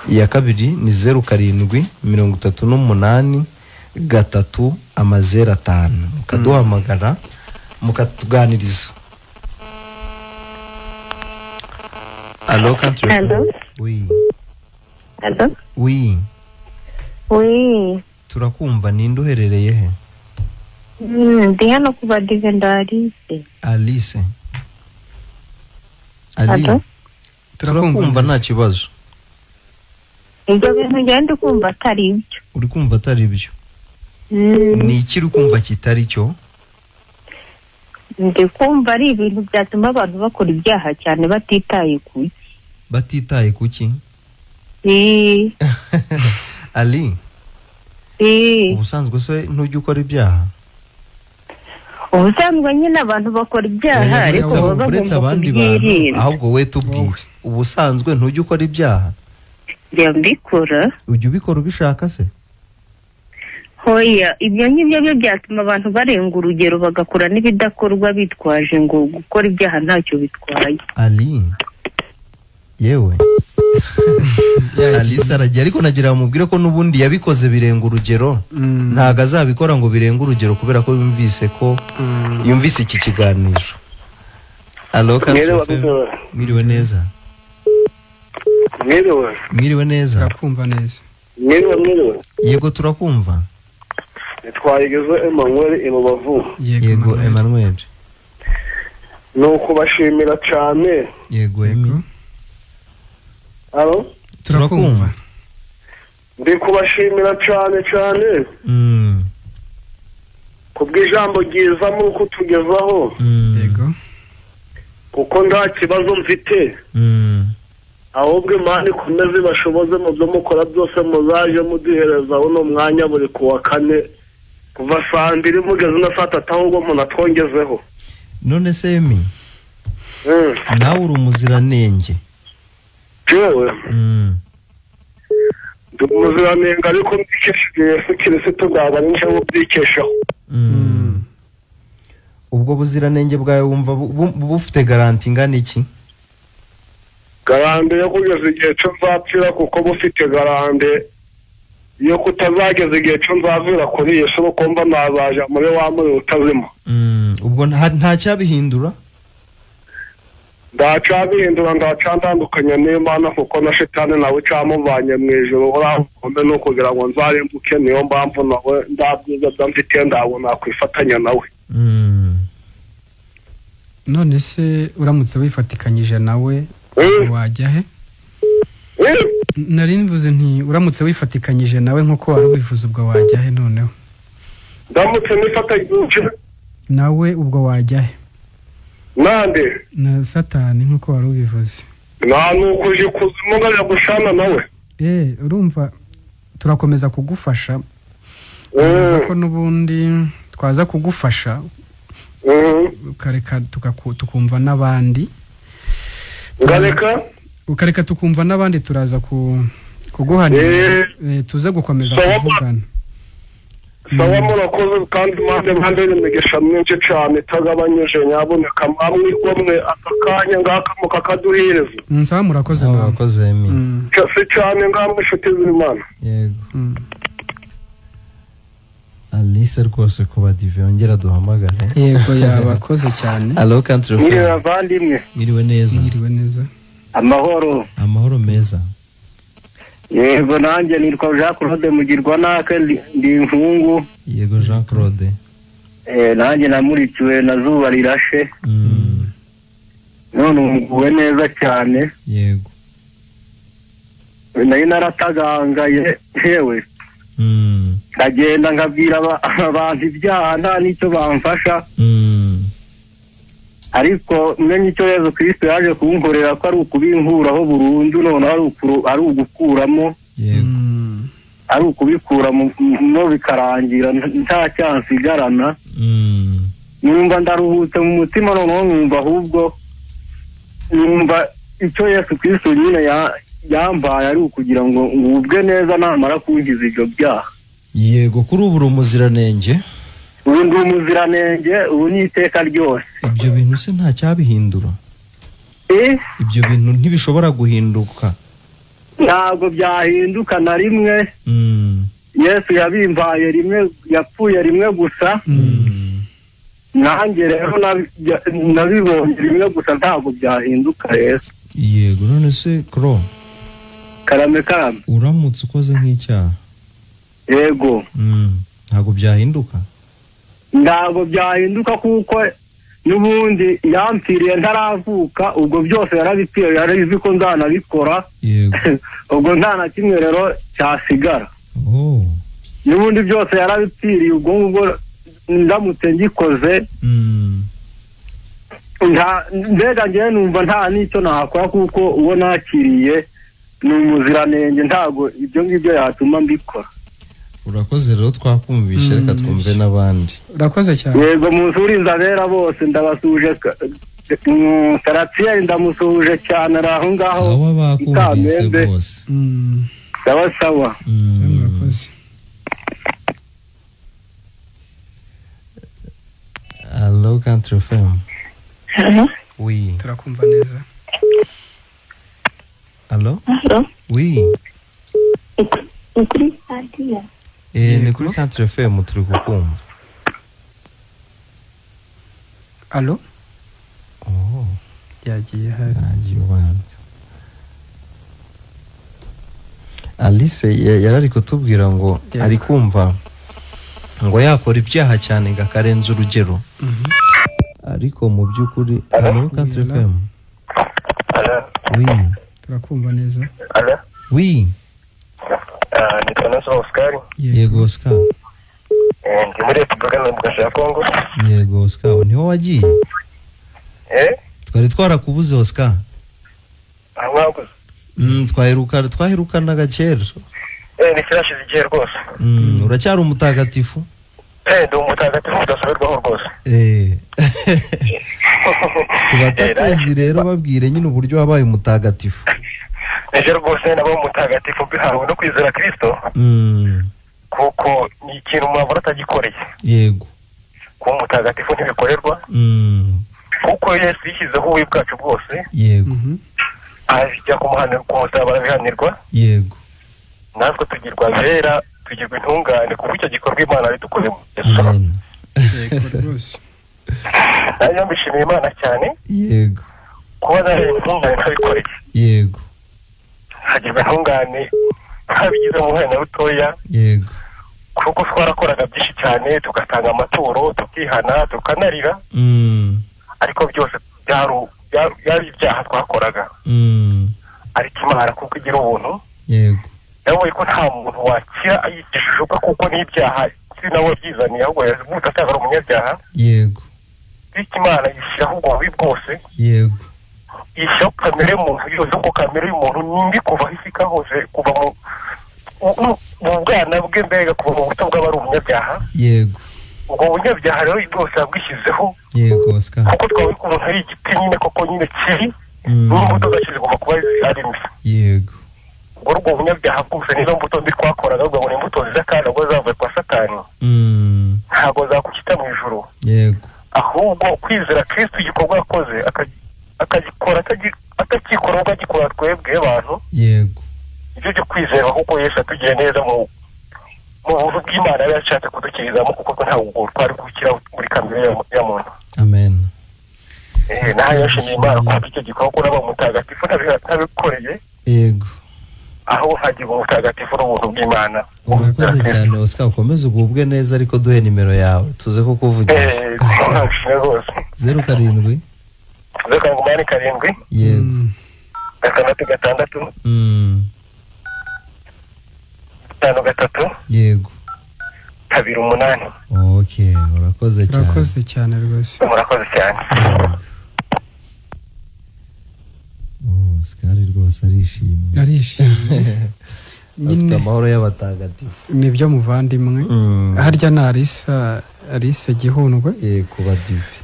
Iya kabiri ni 07 38 3 05. Mukaduhamagara mukatuganiriza. Allo, Country FM. Allo. Oui. Allo? Oui. Oui. Turakumva, ninde uherereye he? Ndi hano ku Badive Alice. Alice. Ali. Allo? Turakumva nta kibazo. Ibyo bintu ngenda kumva atari ibyo. Uri kumva atari ibyo? Ni iki uri kumva kitari cyo? Ndi kumva ari ibintu byatuma abantu bakora ibyaha cyane batitaye ku ki. Batitaye ku ki? Ali. Ubusanzwe se ntujya ukora ibyaha? Ubusanzwe nyine abantu bakora ibyaha ariko baba bagomba kubyirinda. Ahubwo we tubwire, ubusanzwe ntujya ukora ibyaha? Njya mbikora. Ujya ubikora ubishaka se? Hoya, ibyo ngibyo byo byatuma abantu barenga urugero bagakora n'ibidakorwa bitwaje ngo gukora ibyaha ntacyo bitwaye. Ali. Yewe. Alice aragiye, ariko nagira mubwire ko n'ubundi yabikoze birenga urugero. Ntago azabikora ngo birenga urugero kubera ko yumvise ko yumvise iki kiganiro. Allo, mwiriwe neza. Mwiriwe. Mwiriwe neza. Turakumva neza. Mwiriwe mwiriwe. Yego turakumva. Twayigeze Emmanuel Irubavu. Yego Emmanuel. Nuko bashimira cyane. Yego Emi. Allo? Turakumva. Ndi kubashimira cyane cyane. Kubw'ijambo ryiza muri kutugezaho. Yego. Kuko nta kibazo mfite. Ahubwo Imana ikomeze ibashoboze mu byo mukora byose, muzaje muduhereza uno mwanya buri kuwa kane kuva saa mbiri mugeze na saa tatu, ahubwo munatwongezeho. None se Emi, nawe uri umuziranenge? Jewe ndi umuziranenge, ariko mbikesheje Yesu Kirisitu ntabwo ari njyewe ubyikeshaho. Ubwo buziranenge bwawe wumva bufite garanti ingana iki? Garande yo kugeza igihe cyo nzapfira, kuko bufite garande yo kutazageza igihe cyo nzavira kuri Yesu, ukumva nazaja muri wa muriro utazima. Ubwo nta cyabihindura? Ndacyabihindura, ndacandandukanya n'Imana, kuko na shitani nawe cyamuvanye mu ijuru urakombe no kugira ngo nzarimbuke. Niyo mpamvu nawe ndabwiza bya mfite ndabona nakwifatanya nawe. None se uramutse wifatikanyije nawe wajya he? Nari mvuze nti uramutse wifatikanyije nawe nkuko wari ubivuze, ubwo wajya he noneho? Ndamutse nifatanyije nawe ubwo wajya he? Nande? Na Satani nkuko wari ubivuze. Nta nukuje kuzimu ngajya gushana nawe. Urumva turakomeza kugufasha. Ko n'ubundi twaza kugufasha. Ukareka tukumva n'abandi. Ukareka tukumva n'abandi, turaza kuguhanira, tuze gukomeza kuvugana. Sawa murakoze, kandi mpande n'imigisha myinshi cyane itagabanyije, nyaboneka mwamwigomwe akakanya ngaka mukakaduhereza. Sawa murakoze nawe. Murakoze Emi. Si cyane ngamwe inshuti z'Imana. Yego. Alice rwose ku Badive yongera duhamagare. Yego yabakoze cyane. Allo Country FM. Mwiriwe bavandimwe. Mwiriwe neza. Mwiriwe neza. Amahoro. Amahoro meza. Yego nanjye nitwa Jean Claude Mugirwa nake ndi imfungu. Yego Jean Claude. Nanjye namurikiwe na Zuba Rirashe. None nguwe neza cyane. Yego. Nari naratagangaye hewe. Ndagenda nkabwira abantu ibyaha nta n'icyo bamfasha. Ariko menye icyo Yesu Kristo yaje kunkorera ko ari ukubinkuraho burundu, none ari ugukuramo. Ari ukubikuramo no bikarangira nta cyansigarana. Numva ndaruhutse mu mutima, noneho numva ahubwo numva icyo Yesu Kristo nyine yambaye ari ukugira ngo ngubwe neza namara kunkiza ibyo byaha. Yego, kuri ubu uri umuziranenge? Ubu ndi umuziranenge, ubu ni iteka ryose. Ibyo bintu se nta cyabihindura? Ibyo bintu ntibishobora guhinduka? Ntabwo byahinduka na rimwe. Yesu yabimbaye rimwe, yapfuye rimwe gusa. Nanjye rero nabibonye rimwe gusa, ntabwo byahinduka. Yesu Yego, none se Kro, Karame karame. Uramutse ukoze nk'icyaha, yego, ntabwo byahinduka? Ntabwo byahinduka kuko n'ubundi yampfiriye ntaravuka, ubwo byose yarabipfiriye, yarabizi ko nzanabikora. Yego. Ubwo nta na kimwe rero cyasigara. N'ubundi byose yarabipfiriye, ubwo ngubwo ndamutse ngikoze mbega ngewe numva nta n'icyo nakora kuko uwo nakiriye ni umuziranenge, ntabwo ibyo ngibyo yatuma mbikora. Urakoze rero, twakumvishe, reka twumve n'abandi. Urakoze cyane. Yego, munsuriza abera bose ndabasuje, Saratiyeri ndamusuhuje cyane, ari aho ngaho. Sawa, bakumvise bose. Sawa sawa. Murakoze. Allo Country FM. Allo? Oui. Turakumva neza. Allo? Allo? Oui. Ni kuri radiyo? Ni kuri Country FM, turi kukumva. Allo? Oh. Yagiye hari. Yagiye ubanza. Alice yarari kutubwira ngo ari kumva ngo yakora ibyaha cyane ngo akarenza urugero. Ariko mu by'ukuri Allo Country FM. Allo. Oui. Turakumva neza. Allo. Oui. Nitwa Nasoro Oscar. Yego Oscar. Ndi muri Repubulika Demokarasi ya Kongo. Yego Oscar, niho wagiye? Twari twarakubuze Oscar. Mwakoze. Twaherukanaga kera. Ni kirashize igihe rwose. Uracyari umutagatifu? Ndi umutagatifu udasubirwaho rwose. Ku batakuzi rero babwire nyine uburyo wabaye umutagatifu. Ejo rwose nabo umutagatifu bihawe no kwizera Kristo. Kuko ni ikintu umuntu atagikoreye. Yego. Kuba umutagatifu ntibikorerwa. Kuko Yesu yishyizeho ububi bwacu bwose. Yego. Ajya kumuhanira ku musaraba arabihanirwa. Yego. Natwe tugirwa abera, tugirwa intungane kuko icyo gikorwa Imana yadukoze mu Yesu. Yego rwose. Nayo mbishimiye Imana cyane. Yego. Kuba nari intungane ntabikoreye. Yego. Hagirwa intungane ntabigize mu mwana butoya. Yego. Kuko twarakoraga byinshi cyane, tugatanga amaturo, tukihana, tukanarira. Ariko byose byari ibyaha twakoraga. Ariko Imana kuko igira ubuntu. Yego. Yabonye ko nta muntu wakira ayigishije ubwe kuko n'ibyaha si nawe byizaniye, ahubwo yazivutse asanga ari umunyabyaha. Yego. Bityo Imana yishyiraho ubwo bubi bwose. Yego. Yishyiraho kamere y'umuntu yose, kuko kamere y'umuntu ni mbi kuva aho isi hose, kuva mu bwana bwe, mbega kuva mu buto bw'aba ari umunyabyaha. Yego. Ubwo bunyabyaha rero bwose yabwishyizeho. Yego Oscar. Kuko twavuga ko umuntu ari igiti nyine koko nyine kibi, n'imbuto zacyo zigomba kuba ari mbi. Yego. Ubwo ubwo bunyabyaha bwose nizo mbuto mbi twakoraga, ubwo ni imbuto nziza kandi ubwo zavuye kwa Satani. Ntabwo zakukita mu ijuru. Yego. Ahubwo kwizera Kristo igikorwa yakoze akagikora atakikora ubwo agikora twebwe abantu. Yego. Ibyo byo kwizera kuko Yesu atugiye neza mu buntu bw'Imana yari yashatse kudukirizamo, kuko ntabwo twari gukira muri kamere ya muntu. Amen. Naho yashimiye Imana kuko icyo gikorwa ko naba umutagatifu ntabikoreye. Yego. Aho hagiye umutagatifu n'ubuntu bw'Imana. Urakoze cyane Oscar, ukomeze ugubwe neza, ariko duhe nimero yawe tuze ko kuvugira. 07 7 8 7. Yego. 6 6 5 3. Yego. 2 8. Okay, urakoze cyane. Urakoze cyane rwose. Murakoze cyane. Oscar rwose arishimye. Arishimye. Afite amahoro y'abatagatifu. Nibyo muvandimwe. Harya na Alice Gihundwe. Kuba dive.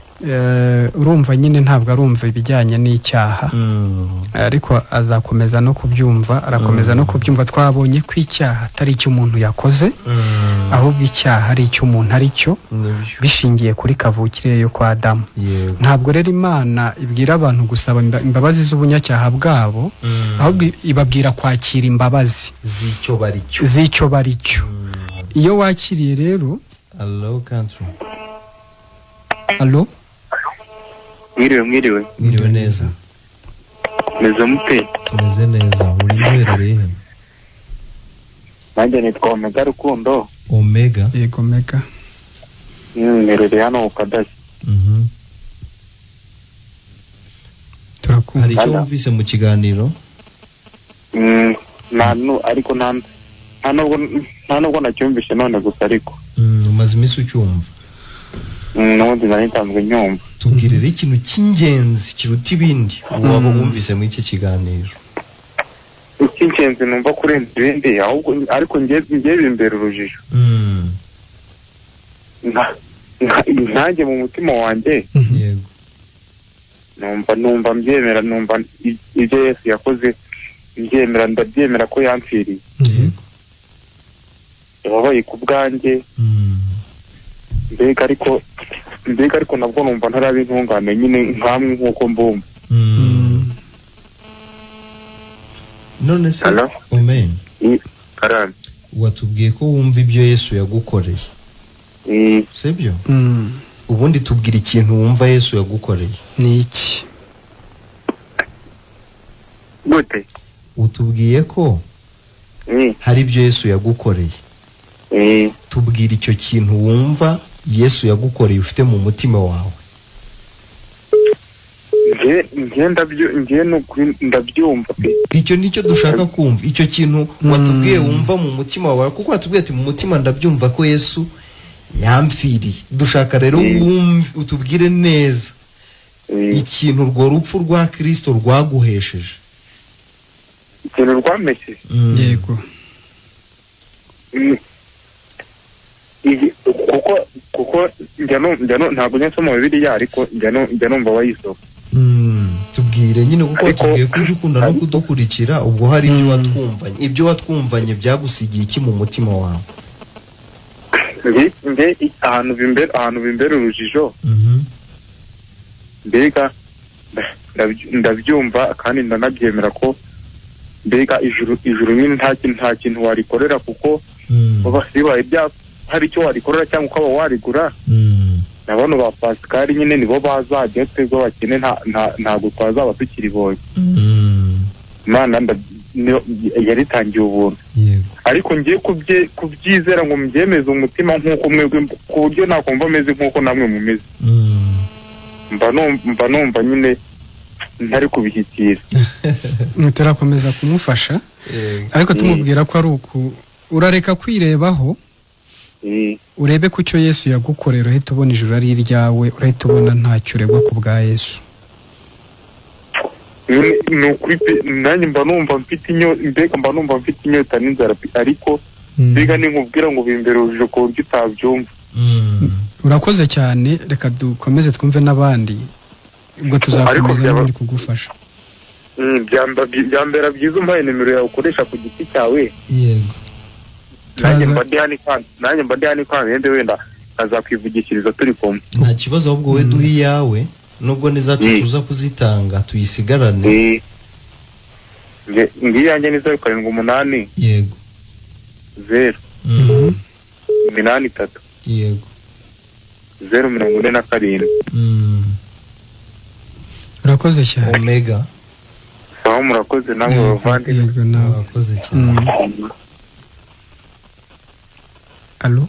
Urumva nyine ntabwo arumva ibijyanye n'icyaha. Ariko azakomeza no kubyumva, arakomeza no kubyumva. Twabonye ko icyaha atari icyo umuntu yakoze, ahubwo icyaha ari icyo umuntu ari cyo, bishingiye kuri kavukire yo kwa Adamu. Ntabwo rero Imana ibwira abantu gusaba imbabazi z'ubunyacyaha bwabo, ahubwo ibabwira kwakira imbabazi z'icyo bari cyo. Iyo wakiriye rero. Allo Country. Allo. Mwiriwe. Mwiriwe neza. Meze mute? Tumeze neza. Uri muherereye he? Nanjye nitwa Omega Rukundo. Omega? Yego, Omega. Mherereye hano ku Kadashya. Turakumva. Hari icyo wumvise mu kiganiro? Ariko nta nubwo nacyumvise none gusa ariko. Umaze iminsi ucyumva? N'ubundi nari nsanzwe nyumva. Tubwire rero ikintu cy'ingenzi kiruta ibindi waba wumvise muri iki kiganiro. Icy'ingenzi numva kurenza ibindi, ahubwo ariko ngiye bimbera urujijo. Nkanjye mu mutima wanjye yego numva mbyemera, numva ibyo Yesu yakoze mbyemera, ndabyemera ko yampfiriye. Yababaye ku bwanjye. Mbega ariko nabwo numva ntaraba intungane nyine nkamwe nk'uko mbumva. None se Amen, watubwiye ko wumva ibyo Yesu yagukoreye, sibyo? Ubundi tubwira ikintu wumva Yesu yagukoreye. Ni iki? Gute? Utubwiye ko hari ibyo Yesu yagukoreye. Tubwira icyo kintu wumva Yesu yagukoreye ufite mu mutima wawe. Ndabyumva pe. Icyo nicyo dushaka kumva, icyo kintu watubwiye wumva mu mutima wawe, kuko watubwiye ati mu mutima ndabyumva ko Yesu yampfiriye. Dushaka rero wumve, utubwire neza ikintu urwo rupfu rwa Kristo rwaguhesheje. Ikintu rwamesheje? Yego. Kuko njya ntabwo njya nsoma Bibiliya, ariko njya numva wayisoma. Tubwire nyine, kuko watubwiye ko ujya ukunda no kudukurikira, ubwo hari ibyo watwumvanye. Ibyo watwumvanye byagusigiye iki mu mutima wawe? Nge ahantu bimbera urujijo, mbega ndabyumva kandi ndanabyemera ko mbega ijuru nyine nta kintu warikorera, kuko bibaye hari icyo warikorera cyangwa ukaba warigura. Na bano ba Pascal nyine nibo bazajya twebwe bakene ntabwo twazaba tukiribonye. Imana yaritangiye ubuntu. Ariko ngiye kubyizera ngo mbyemeze umutima nk'uko mwebwe, ku buryo nakumva ameze nk'uko namwe mumeze. Mba numva nyine ntari kubishyikira. Turakomeza kumufasha, ariko tumubwira ko ari uku urareka kwirebaho, urebe ku cyo Yesu yagukorera, uhita ubona ijuru ari iryawe, urahita ubona ntacyo uregwa ku bwa Yesu. Ni ukuri nanjye mba numva mfite inyota, mba numva mfite inyota n'inzara, ariko mbega ninkubwira ngo bimbere urujijo ku buryo utabyumva. Urakoze cyane, reka dukomeze twumve n'abandi, ubwo tuzakomeza n'ubundi kugufasha. Byambera byiza umpaye nimero yawe ukoresha ku giti cyawe. Yego. Nanjye mba ndi hano ikambende, wenda azakwivugishiriza turi kumwe. Nta kibazo, ahubwo we duhe iyawe, nubwo n'izacu tuza kuzitanga tuyisigarane. Ngiyi yanjye ni 0 7 8. Yego. 0 8 3. Yego. 0 47. Urakoze cyane Omega. Sawa, murakoze namwe bavandimwe. Yego, nawe urakoze cyane. Allo?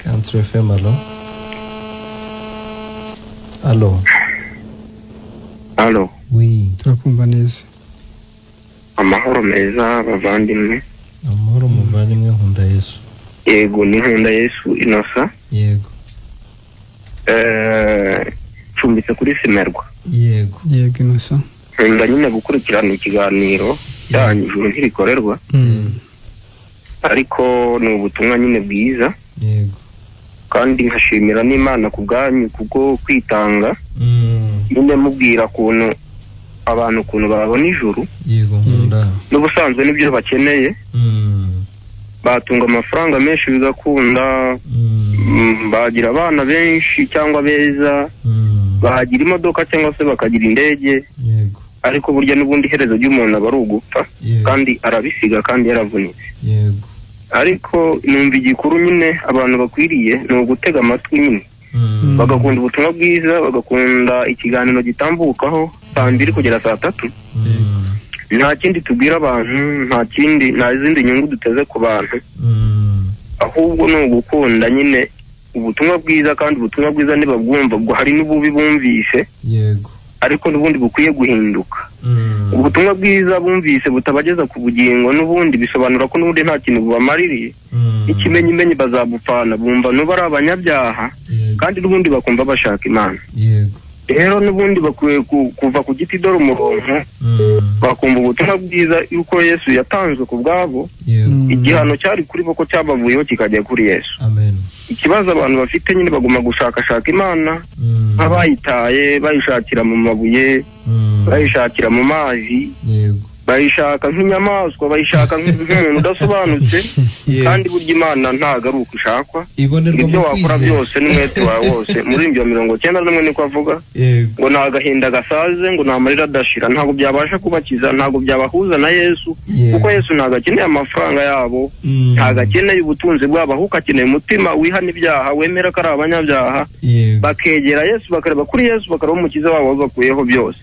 Country FM, allo? Allo? Allo? Oui. Turakumva neza. Amahoro meza bavandimwe. Amahoro muvandimwe, Nkunda Yesu. Yego, ni Nkunda Yesu Innocent. Yego. Cumbitse kuri Simerwa. Yego. Yego Innocent. Nkunda nyine gukurikirana ikiganiro cyanyu ijuru ntirikorerwa. Ariko ni ubutumwa nyine bwiza. Yego. Kandi nkashimira n'Imana ku bwanyu kubwo kwitanga. Nyine mubwira kuntu abantu kuntu babona ijuru. Yego Nkunda. N'ubusanzwe nibyo bakeneye. Batunga amafaranga menshi bigakunda, bagira abana benshi cyangwa beza, bagira imodoka cyangwa se bakagira indege. Yego. Ariko burya n'ubundi iherezo ry'umuntu aba ari ugupfa, kandi arabisiga kandi yaravunitse. Yego. Ariko numva igikuru nyine abantu bakwiriye ni ugutega amatwi nyine. Bagakunda ubutumwa bwiza, bagakunda ikiganiro gitambukaho saa 2 kugera saa 3. Nta kindi tubwira abantu, nta kindi, nta zindi nyungu duteze ku bantu, ahubwo ni ugukunda nyine ubutumwa bwiza, kandi ubutumwa bwiza ntibabwumva, ubwo hari n'ububi bumvise, yego, ariko n'ubundi bukwiye guhinduka. Ubutumwa bwiza bumvise butabageza ku bugingo, n'ubundi bisobanura ko n'ubundi nta kintu bubamaririye. Ikimenyimenyi bazabupfana, bumva n'ubu ari abanyabyaha, kandi n'ubundi bakumva bashaka Imana. Rero n'ubundi bakwiye kuva ku giti dore umurongo, bakumva ubutumwa bwiza yuko Yesu yatanzwe ku bwabo, igihano cyari kuri bo ko cyabavuyeho kikajya kuri Yesu. Ikibazo abantu bafite nyine baguma gushakashaka Imana nk'abayitaye, bayishakira mu mabuye, bayishakira mu mazi, bayishaka nk'inyamaswa, bayishaka nk'umuntu udasobanutse. Kandi burya Imana ntago ari uko ishakwa, ibyo wakora byose n'umwete wawe wose. Muri ibyo 91 niko avuga ngo nta gahinda gasaze, ngo nta marira adashira, ntabwo byabasha kubakiza, ntabwo byabahuza na Yesu, kuko Yesu ntabwo akeneye amafaranga yabo, ntabwo akeneye ubutunzi bwabo, ahubwo akeneye umutima wihana ibyaha, wemera ko ari abanyabyaha, bakegera Yesu, bakareba kuri Yesu, bakareba umukiza wabo bakuyeho byose.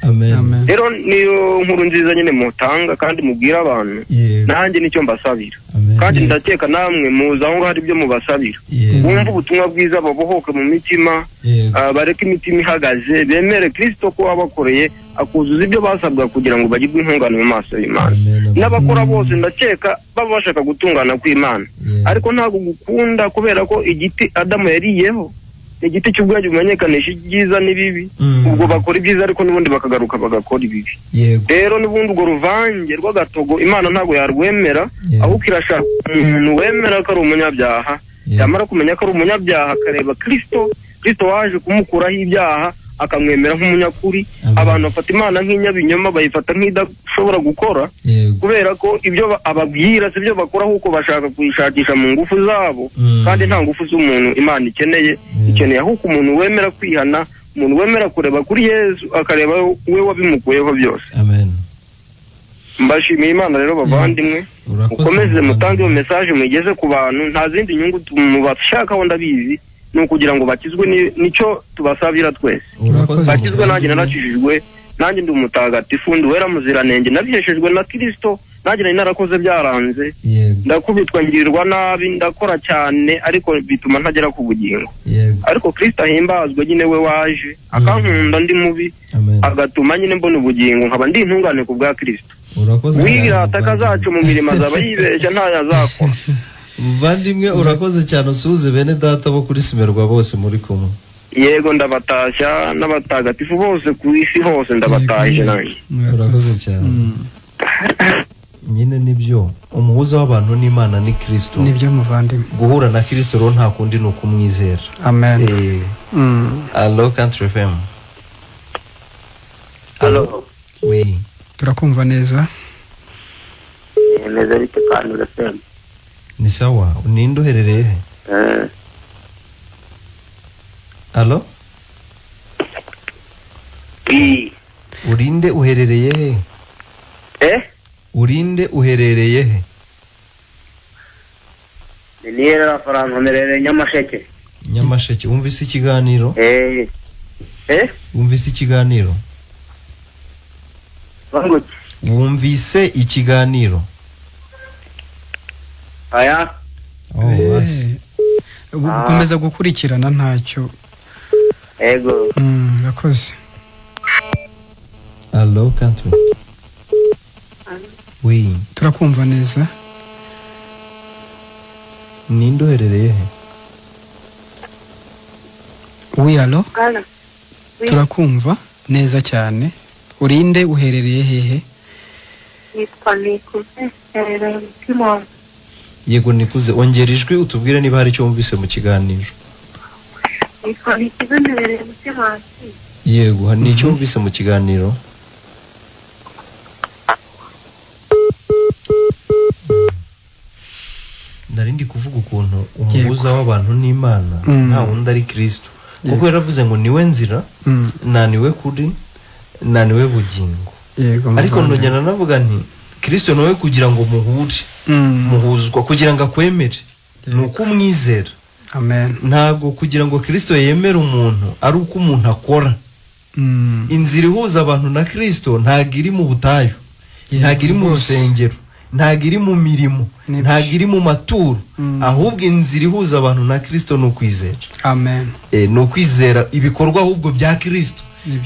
Rero niyo nkuru nziza nyine mutanga kandi mubwira abantu, nanjye nicyo mbasabira, kandi ndakeka namwe muza aho ngaho hari ibyo mubasabira. Bumva ubutumwa bwiza, babohoke mu mitima, bareke imitima ihagaze, bemere Kristo ko wabakoreye, akuzuza ibyo basabwa kugira ngo bagirwe intungane mu maso y'Imana. N'abakora bose ndakeka baba bashaka gutungana kw'Imana, ariko ntabwo gukunda, kubera ko igiti Adamu yariyeho igiti cy'ubwenge bumenyekanisha ibyiza n'ibibi, ubwo bakora ibyiza ariko n'ubundi bakagaruka bagakora ibibi. Rero n'ubundi urwo ruvange rw'agatogo Imana ntabwo yarwemera, ahubwo irashaka umuntu wemera ko ari umunyabyaha, yamara kumenya ko ari umunyabyaha akareba Kristo, Kristo waje kumukuraho ibyaha, akamwemera nk'umunyakuri. Abantu bafata Imana nk'inyabinyoma, bayifata nk'idashobora gukora, kubera ko ibyo ababwira si byo bakora, ahubwo bashaka kuyishakisha mu ngufu zabo, kandi nta ngufu z'umuntu Imana ikeneye. Ikeneye ahubwo umuntu wemera kwihana, umuntu wemera kureba kuri Yesu, akareba we wabimukuyeho byose. Mbashimiye Imana rero bavandimwe, mukomeze mutange iyo message mugeze ku bantu, nta zindi nyungu mubashakaho ndabizi, ni ukugira ngo bakizwe, nicyo tubasabira twese. Bakizwe, nanjye narakijijwe, nanjye ndi umutagatifu, ndi uwera muziranenge, nabiheshejwe na Kristo, nanjye nari narakoze byaranze, ndakubitwa ngirirwa nabi, ndakora cyane, ariko bituma ntagera ku bugingo. Ariko Kristo ahimbazwe nyine, we waje akankunda ndi mubi, agatuma nyine mbona ubugingo, nkaba ndi intungane ku bwa Kristo. Wirata kazacu mu mirimo azaba yibeshya, ntayo azakora. Muvandimwe urakoze cyane, usuhuze bene data bo kuri Simerwa bose muri kumwe. Yego, ndabatashya n'abatagatifu bose ku isi hose, ndabatashye nanjye. Urakoze cyane. Nyine nibyo, umuhuza w'abantu n'Imana ni Kristo. Nibyo muvandimwe. Guhura na Kristo rero nta kundi ni ukumwizera. Amen. Allo Country FM. Allo. Oui. Turakumva neza. Neza bite Country FM? Ni sawa, ninde uherereye he? Allo? Urinde uherereye he? Urinde uherereye he? Niyera Faransa, mperereye Nyamasheke. Nyamasheke, wumvise ikiganiro? Wumvise ikiganiro? Wumvise ikiganiro? Aya. Gukomeza gukurikirana ntacyo. Ego. Urakoze. Allo Country. Oui. Turakumva neza. Ninde uherereye he? Oui, allo. Turakumva neza cyane. Urinde uherereye hehe? Nitwa Nikuze, herereye Mutimana. Yego Nikuze, ongera ijwi utubwire niba hari icyo wumvise mu kiganiro. Nitwa Nikuze, mherereye Mutimana. Yego, ni icyo wumvise mu kiganiro? Narindi kuvuga ukuntu umuhuza w'abantu n'Imana nta wundi ari Kristo, kuko yaravuze ngo niwe nzira, nta niwe kuri, nta niwe bugingo. Ariko ndongera navuga nti Kristo nawe kugira ngo muhure, muhuzwa kugira ngo akwemere, ni uko umwizera. Amen. Ntabwo kugira ngo Kristo yemere umuntu ari uko umuntu akora. Inzira ihuza abantu na Kristo ntabwo iri mu butayu, ntabwo iri mu rusengero, ntabwo iri mu mirimo, ntabwo iri mu maturo, ahubwo inzira ihuza abantu na Kristo ni ukwizera. Amen. Ni ukwizera ibikorwa ahubwo bya Kristo.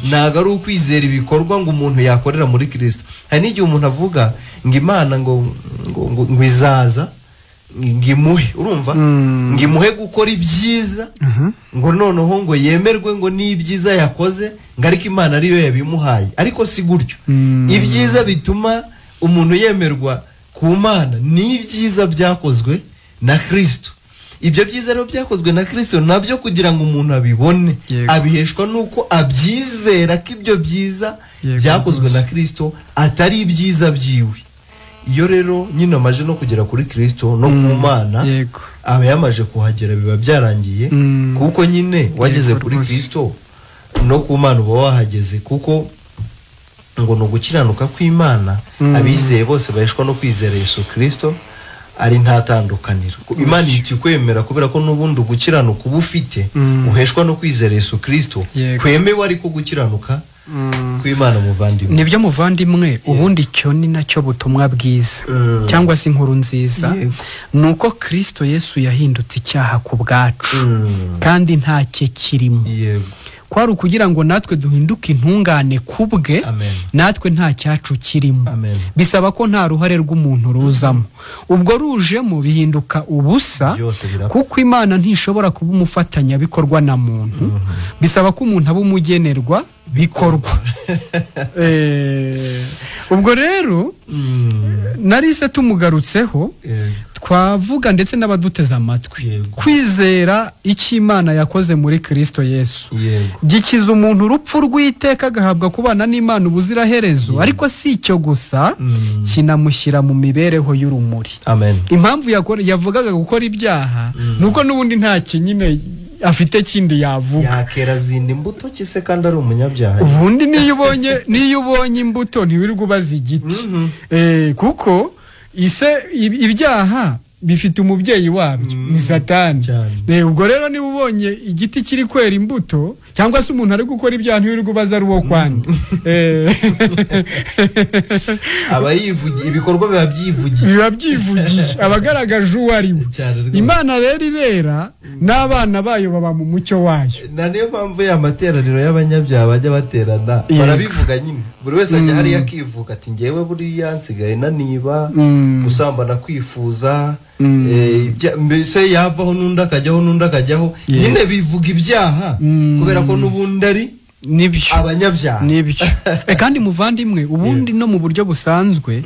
Ntabwo ari ukwizera ibikorwa ngo umuntu yakorera muri Kristo. Hari n'igihe umuntu avuga ngo Imana ngo ngo izaza ngimuhe, urumva, ngimuhe gukora ibyiza, ngo noneho ngo yemerwe ngo n'ibyiza yakoze, ngo ariko Imana ariyo yabimuhaye. Ariko si gutyo. Ibyiza bituma umuntu yemerwa ku Mana ni ibyiza byakozwe na Kristo. Ibyo byiza rero byakozwe na Kristo nabyo kugira ngo umuntu abibone, abiheshwa nuko abyizera ko ibyo byiza byakozwe na Kristo atari ibyiza byiwe. Iyo rero nyine amaje no kugera kuri Kristo no ku Mana, aba yamaje kuhagera, biba byarangiye, kuko nyine wageze kuri Kristo no ku Mana uba wahageze, kuko ngo ni ugukiranuka kw'Imana abizeye bose baheshwa no kwizera Yesu Kristo ari nta tandukaniro. Imana iti kwemera kubera ko n'ubundi gukiranuka uba ufite uheshwa no kwizera Yesu Kristo kwemewe, ariko gukiranuka kw'Imana muvandimwe. Nibyo muvandimwe, ubundi icyo ni nacyo butumwa bwiza cyangwa se inkuru nziza, nuko Kristo Yesu yahindutse icyaha ku bwacu kandi ntacye kirimo. Kwari ukugira ngo natwe duhinduke intungane kubwe, natwe nta cyacu kirimo. Bisaba ko nta ruhare rw'umuntu ruzamo. Ubwo rujemo bihinduka ubusa, kuko Imana ntishobora kuba umufatanyabikorwa na muntu. Bisaba ko umuntu aba umugenerwa bikorwa. Ubwo rero narise tumugarutseho, twavuga ndetse n'abaduteze amatwi, kwizera icyo Imana yakoze muri Kristo Yesu gikiza umuntu urupfu rw'iteka agahabwa kubana n'Imana ubuziraherezo. Ariko si icyo gusa, kinamushyira mu mibereho y'urumuri. Amen. Impamvu yavugaga gukora ibyaha nuko n'ubundi nta kinyine afite kindi yavuga. Yakera zindi imbuto kise kandi ari umunyabyaha. Ubundi niyo ubonye imbuto ntiwirirwa ubaza igiti. Kuko ise ibyaha bifite umubyeyi wabyo ni Satani. Ubwo rero niba ubonye igiti kiri kwera imbuto cyangwa se umuntu ari gukora ibyaha ntiwirirwa ubaza ari uwo kwandi. Aba yivugiye, ibikorwa biba byivugiye, abagaragaje uwo ari we. Imana rero ibera n'abana bayo baba mu mucyo wayo. Na niyo mpamvu ya materaniro y'abanyabyaha bajya baterana barabivuga nyine, buri wese ajya hariya akivuga ati ngewe buriya nsigaye naniba, gusambana, kwifuza, mbese yavaho n'undi akajyaho n'undi akajyaho, nyine bivuga ibyaha kubera ko n'ubundi ari nibyo abanyabyaha. Nibyo. Kandi muvandimwe, ubundi no mu buryo busanzwe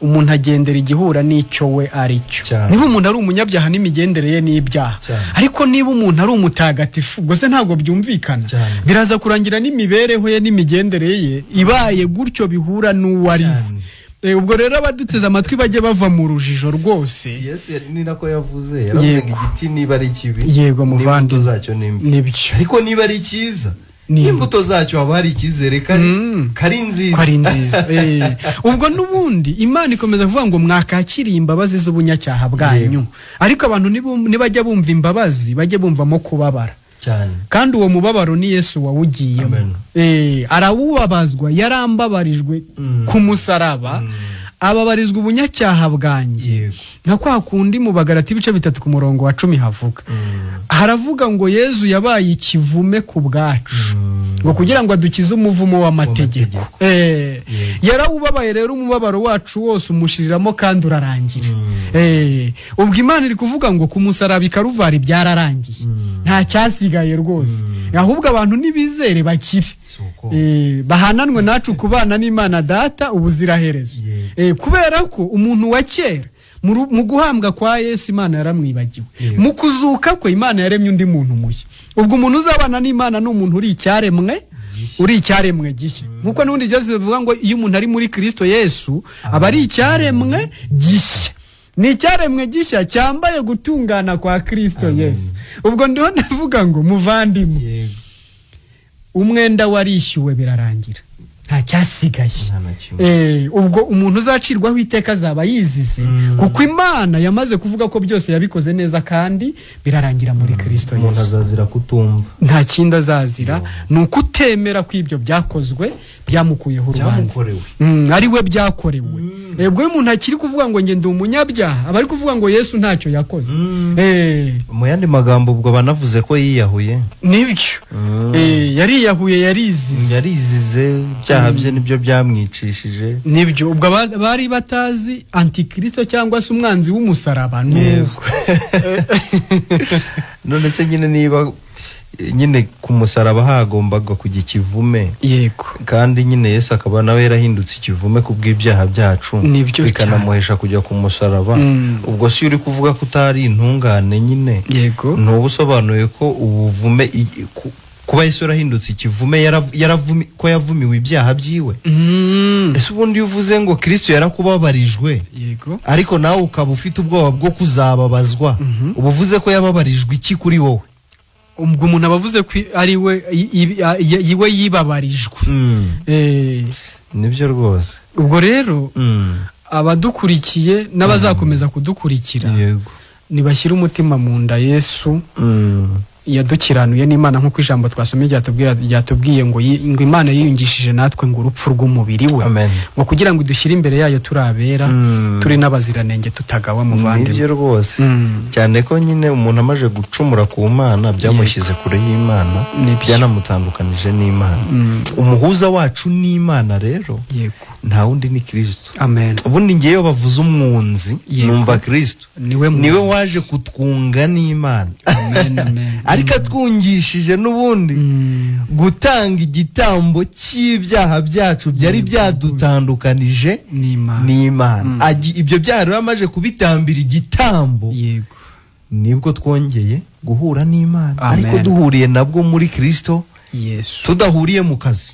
umuntu agendera igihura n'icyo we ari cyo. Niba umuntu ari umunyabyaha n'imigendere ye n'ibyaha, ariko niba umuntu ari umutagatifu, ubwo se ntabwo byumvikana, biraza kurangira n'imibereho ye n'imigendere ye ibaye gutyo bihura n'uwo ari we. Ubwo rero abaduteze amatwi bajye bava mu rujijo rwose. Yesu ni nako yavuze, yaravuze igiti niba ari kibi, yego muvandi, n'imbuto zacyo ni mbi, ariko niba ari cyiza n'imbuto zacyo haba hari icyizere kari nziza, kari nziza. Ubwo n'ubundi Imana ikomeza kuvuga ngo mwakakiriye imbabazi z'ubunyacyaha bwanyu, ariko abantu nibajya bumva imbabazi bajye bumvamo kubabara cyane, kandi uwo mubabaro ni Yesu wawugiyemo. Arawubabazwa, yarambabarijwe ku musaraba, ababarizwa ubunyacyaha bwanjye. Nka kwa kundi mu Bagalati ibice 3 ku murongo wa 10 havuga, haravuga ngo Yesu yabaye ikivume ku bwacu, ngo kugira ngo adukize umuvumo w'amategeko. Yarawubabaye rero umubabaro wacu wose umushiriramo kandi urarangira. Ubwo Imana iri kuvuga ngo ku musaraba i Karuvari byararangiye, nta cyasigaye rwose, ahubwo abantu nibizere bakire, bahananwe nacu kubana n'Imana Data ubuziraherezo. Kubera ko umuntu wa kera mu guhambwa kwa Yesu Imana yaramwibagiwe, mu kuzuka kwe Imana yaremye undi muntu mushya. Ubwo umuntu uzabana n'Imana ni umuntu uri icyaremwe, uri icyaremwe gishya. Nkuko n'ubundi Yesu bivuga ngo iyo umuntu ari muri Kristo Yesu aba ari icyaremwe gishya. Ni icyaremwe gishya cyambaye gutungana kwa Kristo Yesu. Ubwo ndiho ndavuga ngo muvandimwe, umwenda warishyuwe birarangira. Nta cyasigaye. Ubwo umuntu uzacirwaho iteka azaba yizize, kuko Imana yamaze kuvuga ko byose yabikoze neza kandi birarangira muri Kristo Umuntu Yesu. azazira kutumva. Nta kindi azazira, ni ukutemera ko ibyo byakozwe byamukuyeho urubanza. Byamukorewe. Ari we byakorewe. Ubwo iyo umuntu akiri kuvuga ngo njye ndi umunyabyaha, aba ari kuvuga ngo Yesu ntacyo yakoze. Mu yandi magambo ubwo banavuze ko yiyahuye. Nibyo. Yariyahuye, yarizize. Yarizize, ibyaha bye nibyo byamwicishije. Nibyo. Ubwo bari batazi antikristo cyangwa se umwanzi w'umusaraba. Yego. None se nyine niba nyine ku musaraba hagombaga kujya ikivume, yego, kandi nyine Yesu akaba nawe yarahindutse ikivume ku bw'ibyaha byacu, Nibyo bikanamuhesha kujya ku musaraba, ubwo si uri kuvuga ko utari intungane nyine, yego, ntuba usobanuye ko ubuvume kuba Yesu yarahindutse ikivume ko yavumiwe ibyaha byiwe. Ese ubundi iyo uvuze ngo Kristo yarakubabarijwe, yego, ariko nawe ukaba ufite ubwoba bwo kuzababazwa, uba uvuze ko yababarijwe iki kuri wowe? Ubwo umuntu aba avuze ko ari we iwe yibabarijwe. Nibyo rwose. Ubwo rero abadukurikiye n'abazakomeza kudukurikira, nibashyire umutima mu nda Yesu yadukiranuye n'Imana, nk'uko ijambo twasomye ryatubwiye ngo ngo Imana yiyungishije natwe ngo urupfu rw'umubiri we, ngo kugira ngo idushyire imbere yayo turi abera, turi n'abaziranenge, tutagawa, muvandimwe. Nibyo rwose. Cyane ko nyine umuntu amaze gucumura ku Mana byamushyize kure y'Imana, byanamutandukanije n'Imana. Umuhuza wacu n'Imana rero yego, nta wundi ni Kristo. Amen. Ubundi ngewe bavuze umwunzi numva Kristo. Niwe mwunzi. Niwe waje kutwunga n'Imana. Amen, amen. Ariko atwungishije n'ubundi gutanga igitambo cy'ibyaha byacu byari byadutandukanije n'Imana. Ibyo byaha rero amaze kubitambira igitambo, yego, nibwo twongeye guhura n'Imana. Amen. Ariko duhuriye nabwo muri Kristo Yesu, tudahuriye mu kazi.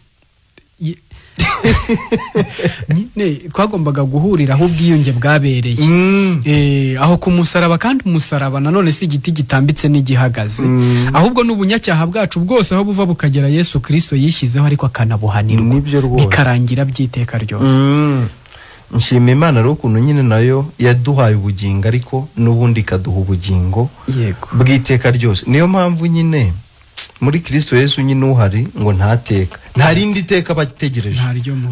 Nyine twagombaga guhurira aho ubwiyunge bwabereye, aho ku musaraba. Kandi umusaraba nanone si igiti gitambitse n'igihagaze, ahubwo ni ubunyacyaha bwacu bwose aho buva bukagera Yesu Kristo yishyizeho, ariko akanabuhanirwa, Nibyo rwose. bikarangira by'iteka ryose. Nshima Imana rero ukuntu nyine nayo yaduhaye ubugingo, ariko n'ubundi ikaduha ubugingo yego, bw'iteka ryose. Niyo mpamvu nyine muri Kristo Yesu nyine uhari ngo ntateka, nta rindi teka bategereje,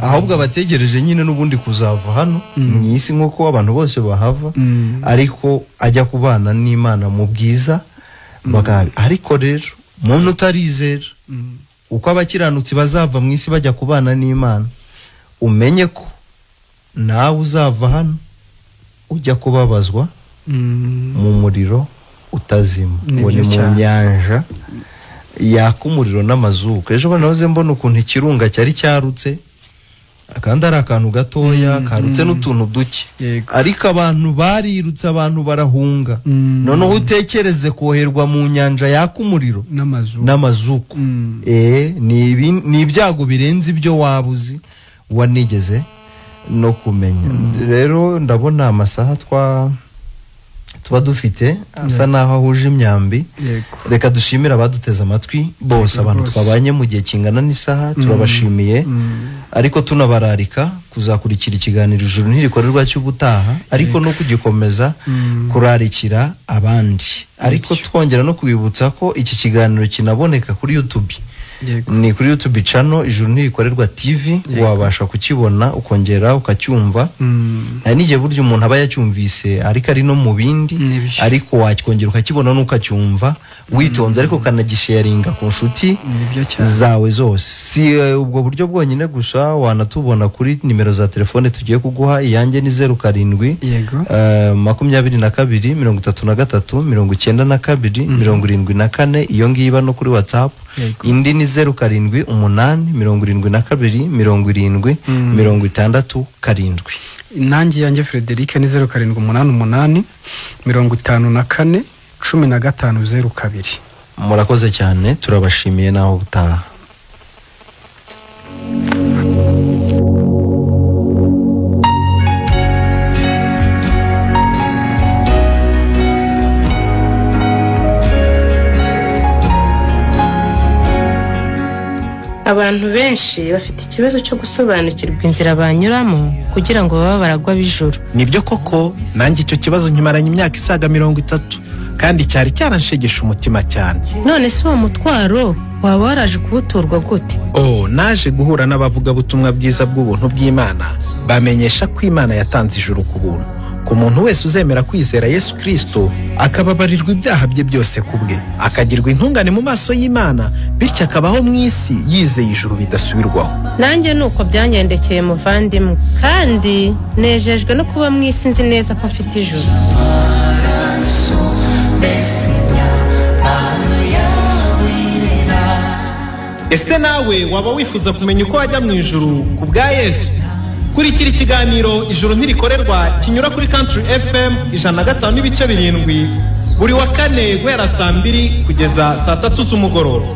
ahubwo abategereje nyine n'ubundi kuzava hano mu isi nk'uko abantu bose bahava, ariko ajya kubana n'Imana mu bwiza bwawe. Ariko rero umuntu utarizera uko abakiranutsi bazava mu isi bajya kubana n'Imana, umenye ko nawe uzava hano ujya kubabazwa mu muriro utazima, ngo ni mu nyanja yaka umuriro n'amazuku. Ejo nahoze mbona ukuntu ikirunga cyari cyarutse, kandi ari akantu gatoya karutse n'utuntu duke, ariko abantu barirutse, abantu barahunga. Noneho utekereze koherwa mu nyanja yaka umuriro n'amazuku. Ni ibyago birenze ibyo waba uzi wanigeze no kumenya. Rero ndabona amasaha tuba dufite asa naho ahuje imyambi. Reka dushimire abaduteze amatwi bose, abantu twabanye mu gihe kingana n'isaha, turabashimiye. Ariko tunabararika kuzakurikira ikiganiro Ijuru Ntirikorerwa cy'ubutaha, ariko no kugikomeza kurarikira abandi. Ariko twongera no kubibutsa ko iki kiganiro kinaboneka kuri YouTube. Ni kuri YouTube channel Ijuru Ntirikorerwa TV, wabasha kukibona ukongera ukacyumva. Hari n'igihe burya umuntu aba yacyumvise ariko ari no mu bindi, ariko wakongera ukakibona n'ukacyumva witonze, ariko ukanagisharinga ku nshuti zawe zose. Si ubwo buryo bwonyine gusa, wanatubona kuri nimero za telefone tugiye kuguha. Iyanjye ni 07 22 33 92 74, iyo ngiyo iba no kuri WhatsApp. Indi ni 07 8 72 70 67. Nanjye yanjye Frederic ni 07 88 54 15 02. Murakoze cyane, turabashimiye naho gutaha. Abantu benshi bafite ikibazo cyo gusobanukirwa inzira banyuramo kugira ngo babe baragwa b'ijuru. Nibyo koko, nanjye icyo kibazo nkimaranye imyaka isaga 30, kandi cyari cyaranshegesha umutima cyane. None se uwo mutwaro waba waraje kuwuturwa gute? Oh, naje guhura n'abavugabutumwa bwiza bw'ubuntu bw'Imana, bamenyesha ko Imana yatanze ijuru ku buntu ku muntu wese uzemera kwizera Yesu Kristo, akababarirwa ibyaha bye byose ku bwe, akagirwa intungane mu maso y'Imana, bityo akabaho mu isi yizeye ijuru bidasubirwaho. Nanjye ni uko byangendekeye muvandimwe, kandi nejejwe no kuba mu isi nzi neza ko mfite ijuru. Ese nawe waba wifuza kumenya uko wajya mu ijuru ku bwa Yesu? Kurikira ikiganiro Ijuru Ntirikorerwa kinyura kuri Country FM 105.7 buri wa kane guhera saa 2 kugeza saa 3 z'umugoroba.